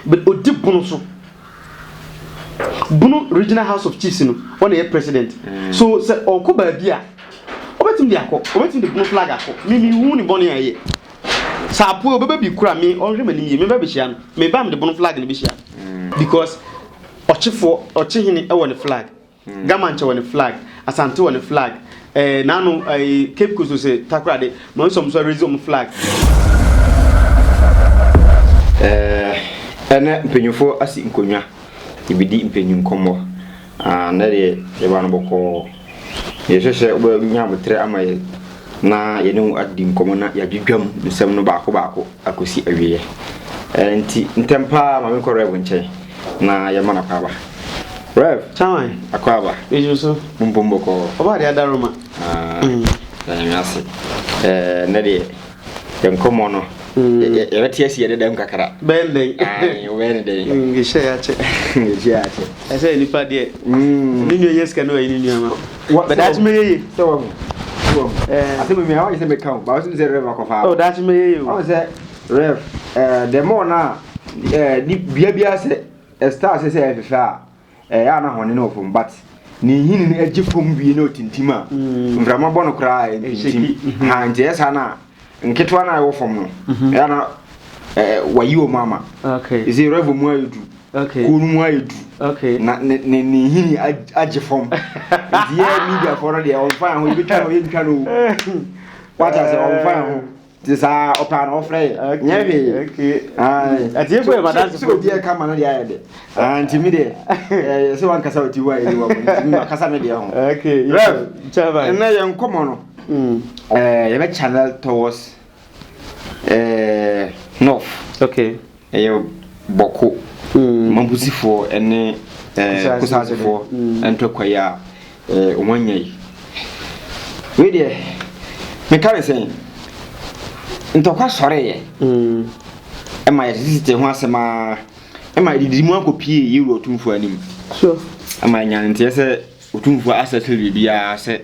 But odi Bono so. Bono Regional House of Chiefs no, ɔna yɛ president. So sɛ ɔkɔ baabi a, ɔbɛtumi de akɔ, ɔbɛtumi de Bono flag akɔ. Me me hu ne bɔne a ɛyɛ. Sɛ apoe ɔbɛba bi kura me, ɔnhwɛ m'anim yie, me ba bɛhyia no. Me ba mede Bono flag no bɛhyia no. Because ɔkyefoɔ, ɔkyehene ɛwɔ ne flag. Gamankyɛ wɔ ne flag, Asante wɔ ne flag, eh, n'ano eh, Cape Coast sɛ Takoradi, ma nso ɔmo nso raise ɔmo flag. Eh, ɛnɛ mpanyinfoɔ asi nkonnwa, yɛbɛdi mpanyin nkɔmmɔ. Ah, nnɛ deɛ yɛba no bɔkɔɔ. Yɛhwɛ sɛ wobɛnya aboterɛ ama yɛ na yɛne wo adi nkɔmmɔ na yɛadwidwam nsɛm no baako baako akɔsi awieɛ. Eh, nti ntɛm paa ma menkɔ Rev nkyɛn na yɛma no akwaaba. Rev. Chairman. Akwaaba. Eju so. Mumpom bɔkɔɔ. Ɔba de adaroma. Ah, da Nyame ase. Eh, nnɛ deɛ yɛn nkɔmmɔ no yɛbɛte asi yɛ deda mu kakra. Bɛyɛ ne dɛn? Ae, wobɛyɛ ne dɛn? Nhyɛ yɛ akyɛ. Nhyɛ yɛ akyɛ. Ɛsɛ nipa deɛ. Ne nua nyɛ sika ne wayi ne nua ma. Bɛ daakye mɛyɛ ye. Sɛ wahu. Sɛ wahu. Asɛm mi a wɔyɛ sɛ meka o, ba wɔsɛ sɛ Rev akɔfa. Oh, daakye mɛyɛ ye o. Wɔn sɛ Rev, the more na ni bia bia sɛ ɛstar sɛ sɛ ɛfefɛ a, ɛyɛ a na hɔne no wɔ fam, but ne nhini no agye fam wie na ɔtintim a, mframa bɔ no koraa ɛntintim. Ha nti ɛyɛ saa na nketewa no a ɛwɔ fam no, ɛyɛ na wayi wɔn ama. Ɛsɛ Rev mu ayɛ du. Kuo no mu ayɛ du. Na ne ne ne nhini agye fam. Nti yɛ mediafoɔ no deɛ ɔmfa yɛn ho, yɛbɛtwa no yɛntwa no o. Wate ase, ɔmfa yɛn ho. Nti saa ɔpɛ a na ɔfrɛ yɛ. Nyɛ hwee. Atiefo yɛ madansefoɔ. Sɛ obi ɛka ma no deɛ ayɛ dɛ. Nti mi deɛ sɛ wankasa ɔti hɔ a yɛdi wɔ nti mi makasa me deɛ ho. Rev, ɛnɛ yɛn nkɔmmɔ no, yɛbɛ channel towards north. Okay. Ɛyɛ Bɔko, Mampusifoɔ ne Kusasefoɔ ntɔkwa yi a wɔn anya yi. Wei deɛ, meka ne sɛn, ntɔkwa sɔreeɛ ɛma yɛtetete ho asɛm ara ɛma yɛdidi mu akɔpie yɛwura Otumfoɔ anim. Ɛma yɛnya ne nteɛ sɛ Otumfoɔ asɛtle biribiara sɛ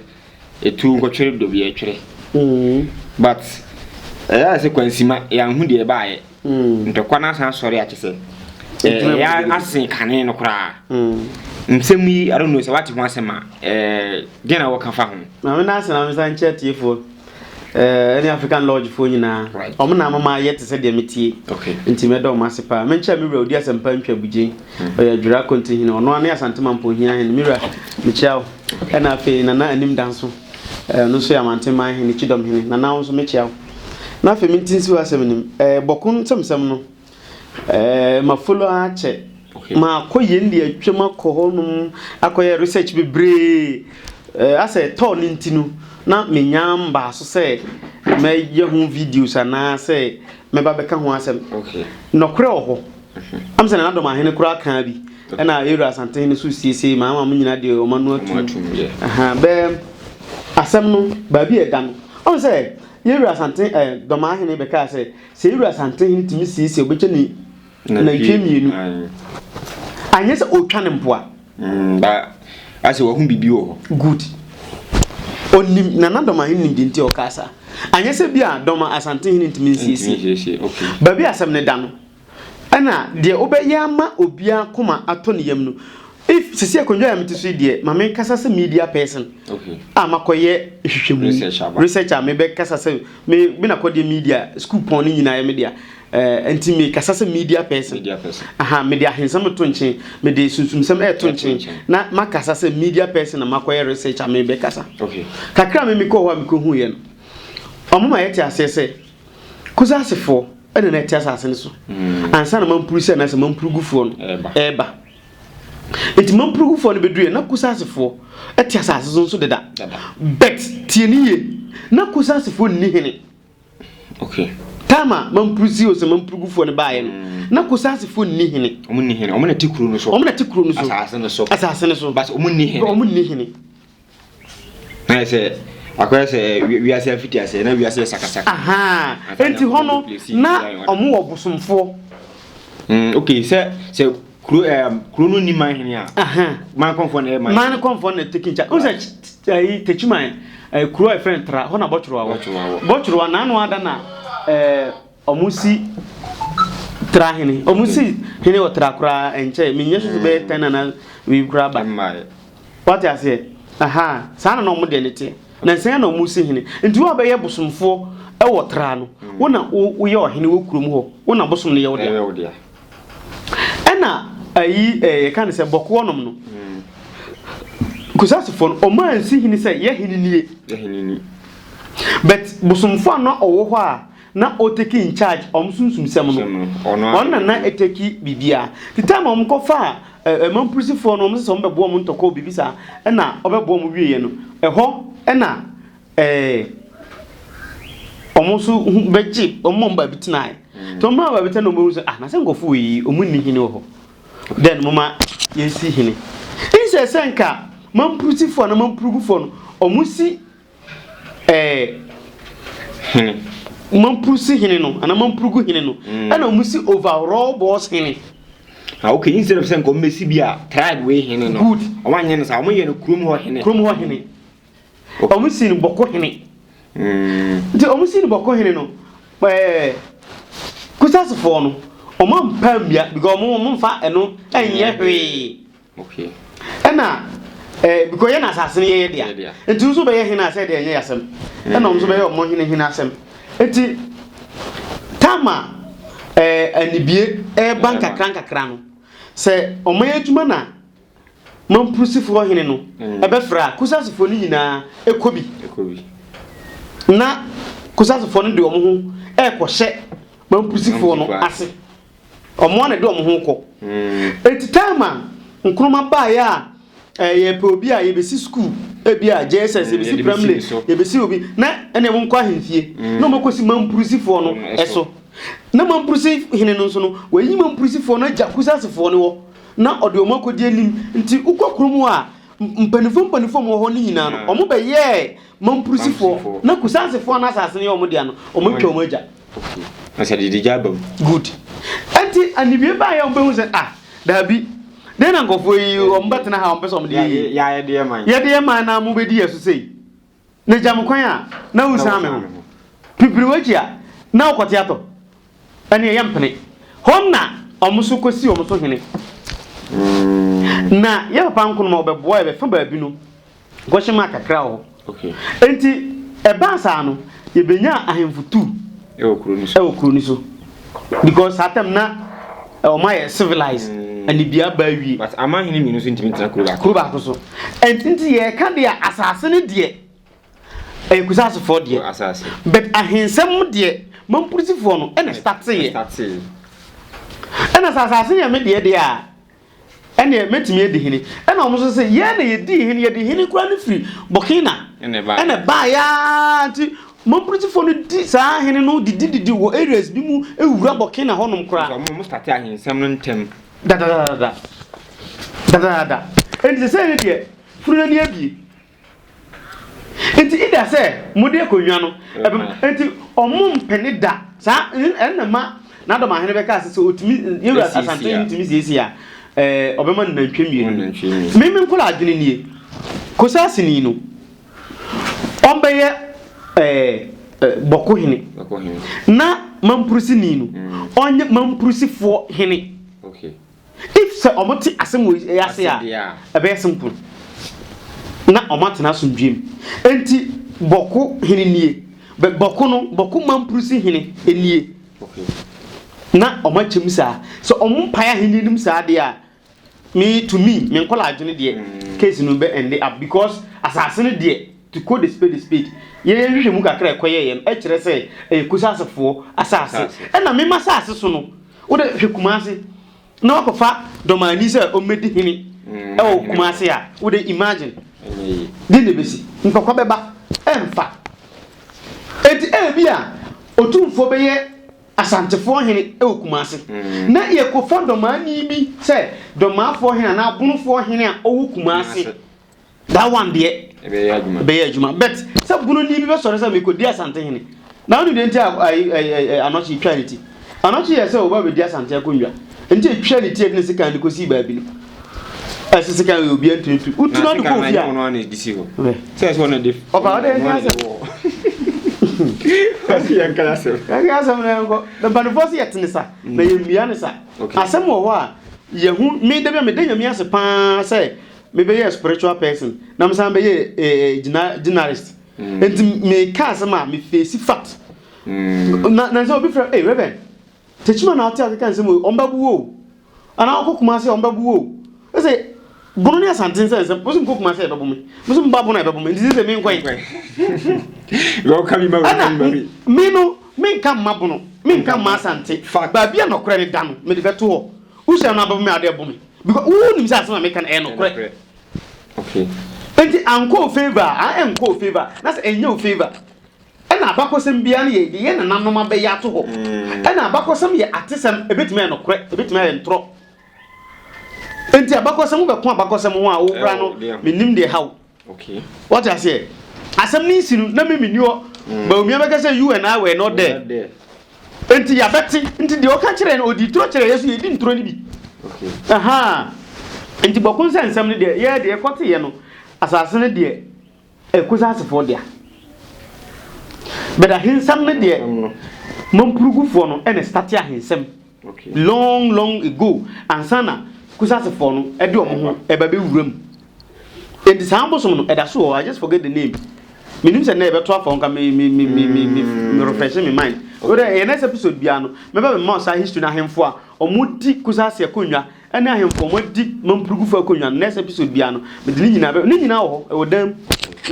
Etuo nkɔtwere dɔ bi ɛtwere. But ɛyɛ ayɛ sɛ kwansima yɛanhu deɛ ɛbaayɛ. Ntɔkwa no asan asɔre akyɛ sɛ ɛyɛ asen kane no koraa. Nsɛm yi I don't know sɛ wate ho asɛm a ɛɛ deɛ na wɔka fa ho. Maame no asena me san nkyɛ atiefoɔ ɛne African Lodge foɔ nyinaa. Wɔn na ama mayɛ te sɛ deɛ metie. Nti mɛda wɔn ase paa. Menkyɛ me wura odi asɛmpa ntwa bugyen. Ɔyɛ Adwira Kontihene. Ɔno ara ne Asante Mampɔnhia hene. Me wura mekyia wo. Ɛna afei Nana Anim Danso, ɔno nso yɛ Amanten man hene, Kyidɔm hene. Nana wo nso mekyia wo. Na afei mente nsi w'asɛm no mu. Ɛɛ Bɔko nsɛmsɛm no, ɛɛ ma follow ara kyɛ. Makɔ yɛn de atwam akɔ hɔnom akɔyɛ research bebree. Ɛɛ asɛ tɔɔ no nti no, na menya mbaa so sɛ mɛyɛ ho videos anaasɛ mɛba bɛka ho asɛm. Nɔkorɛ wɔ hɔ. Am sɛ Nana Dɔmahene koraa kaa bi. Ɛna Yɛwura Asantehene nso siesie ma ama mo nyinaa deɛ wɔn ano atum. Bɛɛ asɛm no baabi a ɛda no. Ɔn sɛ Yɛwura Asante ɛɛ Dɔmahene bɛkaa sɛ sɛ Yɛwura Asantehene tumi siesie ɔbɛtwa ne nantwie mmienu. Anyɛ sɛ ɔtwa ne mpoa. Ba asɛ wahu biribi wɔ hɔ. Good. Onim Nana Dɔmahene nim deɛ nti a ɔkaa saa. Anyɛ sɛ bi a Dɔma Asantehene ntumi nsiesie. Baabi a asɛm no da no. Ɛna deɛ wobɛyɛ ama obiara koma atɔ ne yam no, if sisi akonnwa a mete so yi deɛ, ma menkasa sɛ media person a makɔyɛ nhwehwɛmu, research a mebɛkasa sɛ me me na kɔdeɛ media school pɔn no nyinaa yɛ me dea. Eh, nti mekasa sɛ media person. Media person. Aha, mede ahensɛm to nkyen, mede sunsumsɛm ɛto nkyen, na makasa sɛ media person na makɔyɛ research a mebɛkasa. Okay. Kakra a me mekɔɔ hɔ a mekɔhuiɛ no, ɔmo ma yɛte aseɛ sɛ Kusasefoɔ ɛna na ɛte asase no so ansa na Mampurisi anaasɛ Mampurugufoɔ no ɛreba. Nti Mampurugufoɔ no bɛduruiɛ na Kusasefoɔ ɛte asase so nso deda. But tie ne yie, na Kusasefoɔ nni hene. Okay. Time a Mampurisi o sɛ Mampurugufoɔ no baeɛ no, na Kusasefoɔ nni hene. Wɔn nni hene. Wɔn na ɛte kuro no so. Wɔn na ɛte kuro no so. Asase no so. Asase no so. But wɔn nni hene. Wɔn nni hene. Na yɛ sɛ akɔyɛ sɛ wiase afiti aseɛ na wiase yɛ sakasaka. Ahaa enti hɔ no na ɔmo wɔ bosomfoɔ. Mm, okay sɛ sɛ kuro ɛɛ kuro no ni man hene a. Ahaa. Man kɔnfoɔ na ɛyɛ man. Man kɔnfoɔ na taking charge. N sɛ ɛyi Techiman ɛɛ kuro a yɛfrɛ no Tra hɔ na Bɔtworowa wɔ. Bɔtworowa wɔ. Bɔtworowa n'ano ada na ɛɛ. Ɔmo si Tra hene. Ɔmo si hene wɔ tra koraa ɛnkyɛ. Menyɛ so sɛ bɛyɛ 10 anaa biribi koraa ba. Wate aseɛ? Ahaa. Saa na na ɔmo deɛ no teɛ. Na nsɛn na ɔmo si hene. Nti wo a bɛyɛ bosomfoɔ wɔ tra no, wo na woyɛ ɔhene wɔ kurom hɔ. Wo na bosom no yɛ wo dea. Ɛna ayi ɛɛ yɛka no sɛ bɔkoɔ nom no. Kusasefoɔ no, ɔmo ansi hene sɛ yɛ hene nie. Yɛ hene ni. But bosomfoɔ a na ɔwɔ hɔ a na ɔtake in charge ɔmo sunsumsɛm no, ɔno na na ɛtake biribiara. Nti time a ɔmo kɔfaa ɛɛ mampurisifoɔ no, ɔmo sɛ sɛ ɔmo bɛboa ɔmo ntɔkwa wɔ biribi saa, ɛna ɔbɛboa ɔmo wieɛ no, ɛhɔ ɛna ɛɛ ɔmo nso hu bɛgye ɔmo ma ɔmo baabi tenaeɛ. Nti ɔmo maa baabi tenaeɛ na ɔmo bɛhu sɛ ah na sɛ nkorɔfoɔ wei yi ɔmo nni hene wɔ hɔ, then moma yɛnsi hene. Instead sɛ nka mampurisifoɔ anaa mampurugufoɔ no ɔmo si ɛɛ hene mampurusi hene no anaa mampurugu hene no ɛna ɔmo si overall boss hene. Ah, okay, instead of sɛ nka ɔmo bɛsi bi a tribe wei hene no. Good. Ɔmo anyɛ no saa, ɔmo yɛ no kurom hɔ hene. Kurom hɔ hene. Ɔmo si no bɔko hene. Nti ɔmo si no bɔko hene no, ɛɛ Kusasefoɔ no, ɔmo ampa ammia because ɔmo ɔmo nfa ɛno ɛnyɛ hwee. Okay. Ɛna ɛɛ because yɛn asase no yɛyɛ dea. Yɛ dea. Nti nso bɛyɛ hene a sɛ deɛ ɛnyɛ yasɛm. Ɛna ɔmo nso bɛyɛ ɔmo hene hene asɛm. Nti time a ɛɛ anibie ɛɛba nkakra nkakra no, sɛ ɔmo yɛ adwuma na Mampurusifoɔ hene no bɛfrɛ a, Kusasefoɔ no nyinaa kɔ bi. Na Kusasefoɔ no de wɔn ho rekɔhyɛ Mampurusifoɔ no ase. Wɔn ara na ɛde wɔn ho kɔ. Enti time a Nkrumah baeɛ a yɛpɛ obi a yɛbɛsi sukuu, ebi a JSS, yɛbɛsi primary, yɛbɛsi obi, na ɛnna wɔnkɔ ahemfie, na wɔakɔsi Mampurusifoɔ no so. Na Mampurusi hene no nso no, wayi Mampurusifoɔ no agya Kusasefoɔ no hɔ. na ɔde wɔn akɔdi anim. Nti wokɔ kurom hɔ a, mpanimfoɔ mpanimfoɔ a wɔwɔ hɔ no nyinaa no, wɔn bɛyɛɛ mampurusifoɔ. Na Kusansefoɔ a na asase no yɛ wɔn dea no, wɔn atwa wɔn agya. Okay. Na sɛ dede gya aba mu. Good. Nti anibue baeɛ a wɔbɛhu sɛ, ah, daabi, dɛn na nkurɔfoɔ yi wɔn bɛtena ha a wɔpɛ sɛ wɔde yɛ yie? Yɛde yɛ man. Yɛde yɛ man na mobɛdi yɛ so sei. Na gya me kwan a, na wosian me ho. Pipiri w'akyi a, na wokɔte atɔ. Ɛnneɛ yɛmpene. Hɔ na wɔn nso kɔsi wɔn so hene. Na yɛ papa nkonoma ɔbɛboa yɛ bɛfa baabi no kɔhyɛ maa kakra wɔ hɔ. Enti ɛbaa saa no, yɛbɛnyaa ahemfo tu ɛwɔ kuro no so. Ɛwɔ kuro no so. Because saa tam na wɔn ayɛ civilized. Anibia aba awie. But aman hene mmienu nso ntumi ntena kuro baako. Kuro baako so. Ɛnti nti yɛreka deɛ asase no deɛ ɛyɛ Kusasefoɔ deɛ. Asase. But ahensɛm deɛ Mampurisifoɔ no ɛna starteeɛ. Starteeɛ. Ɛna sɛ asase no yɛ me deɛ deɛ a Ɛnneɛ mɛtumi adi hene. Ɛnna wɔn nso se, Yɛn na yɛdii hene, yɛde hene koraa no firi Burkina Ɛna ɛbaeɛ. ɛna ɛbaeɛ ara nti Mampurisifoɔ no di saa hene no didididi wɔ areas bi mu wura Burkina hɔnom koraa. Nso wɔn startee ahensɛm no ntɛm. Dadadada. Dadadada. Enti sesei no deɛ, funu no ani abue. Nti either sɛ mode akonnwa no ɛbɛma nti ɔmo mpene da saa ɛno na ma n'adɔm ahene bɛka ase sɛ otumi yɛwura asante hene tumi siesie a ɛɛ ɔbɛma no nantwie mmienu mimi nkɔla adwene nie kosasini no ɔmbɛyɛ ɛɛ bɔko hene na mampurusini no ɔnyɛ mampurusifoɔ hene. Okay. If sɛ ɔmo te asɛm wɔ yi ase a, ɛbɛyɛ simple na ɔmo atena asomdwie mu. Enti Bɔko hene nie, but Bɔko no, Bɔko Mamprusi hene nie. Na ɔmo akyɛ mu saa. Sɛ ɔmo mpae ahenni no mu saa deɛ a, me to me, me nkɔla adwene deɛ, case no bɛ end up because asase no deɛ, to quote the spade a spade, yɛn nhwehwɛmu kakra a ɛkɔyɛeɛ no ɛkyerɛ sɛ ɛyɛ Kusasefoɔ asase. Ɛna me m'asase so no, Wo de hwɛ Kumasi na wakɔfa Dɔmani sɛ ɔmmɛdi hene ɛwɔ Kumasi a, wo de imagine. Deɛ na ɛbɛsi? Ntɔkwa bɛba. Ɛmfa. Enti ebi a Otumfoɔ bɛyɛ Asantefoɔ hene ɛwɔ Kumasi. Na yɛkɔfa Dɔmani bi sɛ Dɔmaafoɔ hene anaa Abonofoɔ hene a ɔwɔ Kumasi. That one deɛ ɛbɛyɛ adwuma ɛbɛyɛ adwuma but sɛ bunoni bi bɛsɔre sɛ mekɔdi Asante hene na wone deɛ nti a Anɔkye twaa ne ti. Anɔkye yɛ sɛ ɔba bɛdi Asante akonnwa nti ɛtwa ne ti ɛde ne sekan de kɔsii baabi no ɛsɛ sekan yɛ obi antumi tu wotu no ade kɔ ofie a sɛ sɛ ɔno de ɔfa ɔde ɛnka sɛ. Ɔsi yɛn nka asɛm. Yɛn nka asɛm na yɛn kɔ. Na mpanimfoɔ si yɛte ne sa na yɛn mmia ne sa. Asɛm wɔ hɔ a yɛhu me da bi a meda Nyame ase paa sɛ mebɛyɛ spiritual person na mesan bɛyɛ eh, eh, journalist. Mm. Nti meka asɛm a me face fact. Mm. Na na sɛ obi frɛ, hey Reverend, Tekyima na ate akeka nsɛm wei, ɔmo bɛbo wo o. Anaa wokɔ Kumasi a ɔmo bɛbo wo o. Ese Bono ne Asante nsɛ nsɛm, mo se mekɔ Kumasi a yɛbɛbo me, mo se meba Bono a yɛbɛbo me, nti sese menkɔ he? Ɛna me no, menka mma Bono, menka mma Asante, baabi a nɔkorɛ no da no, mede bɛto hɔ. Wohyia no abɛbo me a, wode bo me. Because wonim sɛ asɛm a meka no ɛyɛ nɔkorɛ. Nti ankɔ wo favour a, ɛnkɔ wo favour, na sɛ ɛnyɛ wo favour. Ɛna abakɔsɛm biara no yɛ deɛ yɛn nananom abɛyɛ ato hɔ. Ɛna abakɔsɛm yɛ atesɛm, ɛbɛtumi ayɛ nokorɛ, ɛbɛtumi ayɛ ntorɔ. Enti abakɔsɛm, wobɛko abakɔsɛm ho a, wo koraa no, mennim deɛ ɛha wo. Wate aseɛ? Asɛm no nsi no, na me menni hɔ. Bawumia bɛka sɛ you and I were not there. Enti yɛabɛte. Nti deɛ ɔka kyerɛɛ no, ɔdii torɔ kyerɛɛ yɛ so yɛdi ntorɔ no bi. Ahaa. Nti bɔko nsɛnsɛm no deɛ, yɛ deɛ yɛkɔteeɛ no, asase no deɛ, Ekusasefoɔ dea. But ahensɛm no deɛ Mampurugufoɔ no na starte ahensɛm long long ago ansa na Kusasefoɔ no de wɔn ho ɛba bɛwura mu. Enti saa bosom no ɛda so wɔ hɔ, I just forget the name. Menim sɛ nnɛ yɛbɛto afa ho nka me me me me me me me refresh me mind. Wo dɛ yɛn next episode biara no mɛba bɛma wo saa history no ahemfo a wɔdi Kusase akonnwa Ɛne ahemfo a wɔadi mampurugufo akonnwa no, next episode biara no, mede ne nyinaa bɛ, ne nyinaa wɔ hɔ, ɛwɔ dan mu.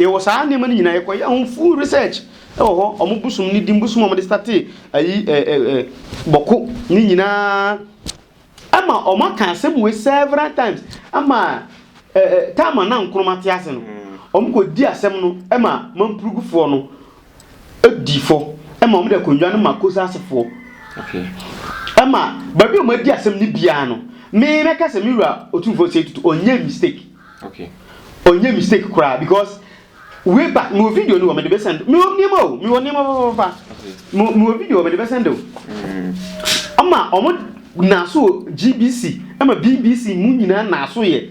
Yɛwɔ saa nneɛma no nyinaa, yɛkɔyɛ ho full research ɛwɔ hɔ, wɔn bosom ne din, bosom a wɔde startee ayi ɛ ɛ ɛ bɔko ne nyinaa. Ɛma wɔn aka asɛm wei several times, ama ɛ ɛ time a na Nkrumah te ase no, wɔn kɔ di asɛm no ɛma mampurugufoɔ no di fɔ ma wɔde akonnwa no ma Kosa asefoɔ. Ɛma baabi a wɔadi asɛm no biara no, me mɛka sɛ me wura Otumfoɔ Osei Tutu ɔnyɛ mistake. Ɔnyɛ mistake koraa because way back mewɔ video no wɔ mede bɛsɛnd mewɔ nneɛma o mewɔ nneɛma papapapa mewɔ video wɔ mede bɛsɛnd o ama wɔn na so wɔ GBC ɛma BBC mu nyinaa na so yɛ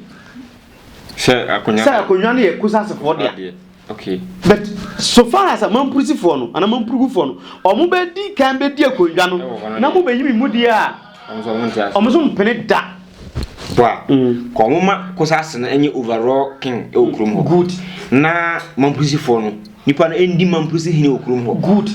sɛ akonnwa no yɛ Kosa asefoɔ dea. Okay. But so far as amampurusifoɔ no anaa amampurugufoɔ no, wɔn bɛdi kan bɛdi akonnwa no na mo bɛyi me mu deɛ a, wɔn nso mpene da. Boa, mm. Kɔ wɔn ma Kosase no nye overall king ɛwɔ kurom hɔ. Good. Na mampurusifoɔ no, nipa no ɛndi mampurusi hene wɔ kurom hɔ. Good.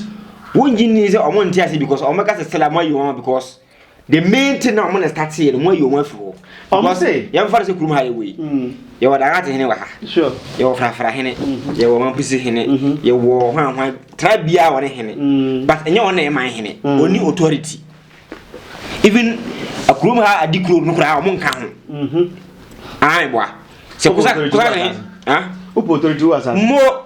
Wɔn gyi ni sɛ wɔn nte ase because wɔn bɛka sɛ sɛlɛ mo ayi wɔn because The main thing na wɔn na start yɛ no wɔn ayi wɔn afiri hɔ. Wɔn se. Yɛn fa no sɛ kurom ha yɛ wɔ yi. Mm. Yɛwɔ Dagate hene wɔ ha. Sure. Yɛwɔ Frafra hene. Mm-hmm. Yɛwɔ Mampisi hene. Mm-hmm. Yɛwɔ hwan hwan tra biara wɔ ne hene. Mm. But ɛnyɛ wɔn na yɛ man hene. Mm. Oni authority. Even kurom ha adi kuro no koraa wɔn nka ho. Mm-hmm. Ayi boa. Sɛ kusa kusa ne. Ah. Wopɔ authority wɔ asase. Mo.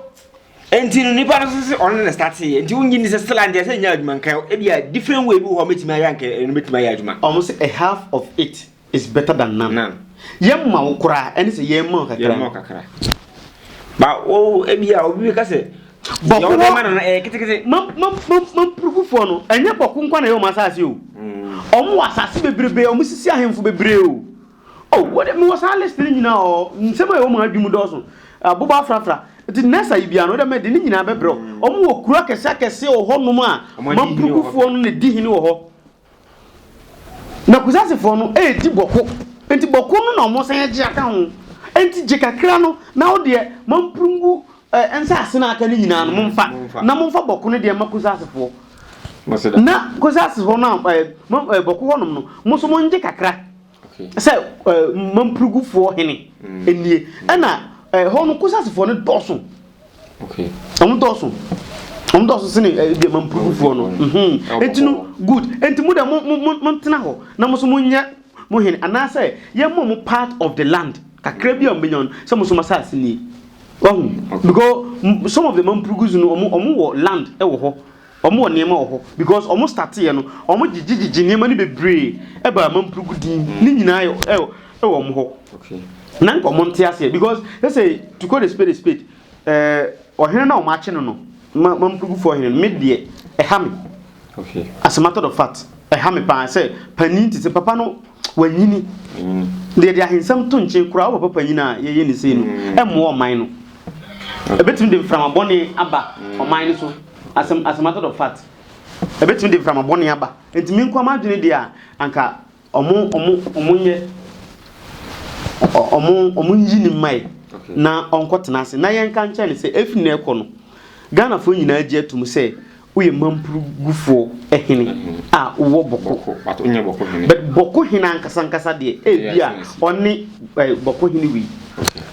Enti no nipa no nso se ɔno na startee yɛ nti wonnye nni sɛ still a nti ɛsɛ nyɛ adwuma nka ebi a different way bi wɔ hɔ a mɛtumi ayɛ anka ɛno bɛtumi ayɛ adwuma. Ɔmo se a half of it is better than none. None. Yɛn ma wo koraa ɛne sɛ yɛn ma wo kakra. Yɛn ma wo kakra. Ba wo ebi a obi bɛka sɛ Bɔko deɛ wode hɔ ma no no ɛyɛ ketekete. Ma ma ma mampurugufoɔ no ɛnyɛ bɔko nko na ɛyɛ wɔn asase o. Ɔmo wɔ asase bebrebe a ɔmo sisi ahemfo bebree o. Oh, wo de, mewɔ saa list no nyinaa ɔ, nsɛm a ɛwɔ mu adwene mu dɔɔso. Aboba afrafra. Nti next ayi biara no, wo de mede ne nyinaa bɛbrɛ wo. Wɔn wɔ kuro akɛse akɛse wɔ hɔnom a Mampurugufoɔ no na ɛdi hene wɔ hɔ. Na Kusasefoɔ no ɛredi bɔko. Nti bɔko no na wɔn san agye aka ho. Nti gye kakra no, na wo deɛ Mampurungu eh, nsaase no aka no nyinaa no momfa, na momfa bɔko no deɛ ma Kusasefoɔ. Na Kusasefoɔ no a, eh, eh, bɔko hɔnom no, mo nso mongye kakra. sɛ mampurugufoɔ hene nie ɛna ɛhɔ no kusasefoɔ no dɔɔso wɔn dɔɔso wɔn dɔɔso sene ɛbi mampurugufoɔ no eti no good eti mo dɛ mo mo mo ntena hɔ na mo nso mo nyɛ mo hene anaasɛ yɛ mo mo part of the land kakra bi a mo bɛnya no sɛ mo nso mo asase nie wahu because some of the mampurugus no wɔn wɔn wɔ land ɛwɔ hɔ. Ɔmo wɔ nneɛma wɔ hɔ because ɔmo starteɛ no ɔmo gyegye gyegye nneɛma no bebree ɛbaa mampurugu din ne nyinaa yɛ ɛwɔ ɛwɔ ɔmo hɔ na nka ɔmo nte aseɛ because sɛsɛ to call a spade a spade ɛɛ ɔhene no a ɔmo akye no no ma mampurugufoɔ hene no me deɛ ɛha me as a matter of fact ɛha me paa sɛ panin te sɛ papa no wanyini deɛ de ahensɛm to nkyen koraa wo papa panyin a yɛyɛ ne sei no ɛmmoa ɔman no ɛbɛtumi de mframa bɔne aba ɔman no so. As a, as a matter of fact, ɛbɛtumi de mframa bɔne aba. Nti me nkoa m'adwene deɛ a, anka ɔmo ɔmo ɔmo nyɛ ɔmo ɔmo nyi ne mmae na ɔnkɔ tena ase na yɛnka nkyɛn no sɛ efi na ɛkɔ no Ghanafoɔ nyinaa gye atum sɛ woyɛ mampurugufoɔ hene a wowɔ Bɔko. But wonyɛ Bɔko hene. But Bɔko hene ankasa ankasa deɛ ebi a ɔne Bɔko hene wei.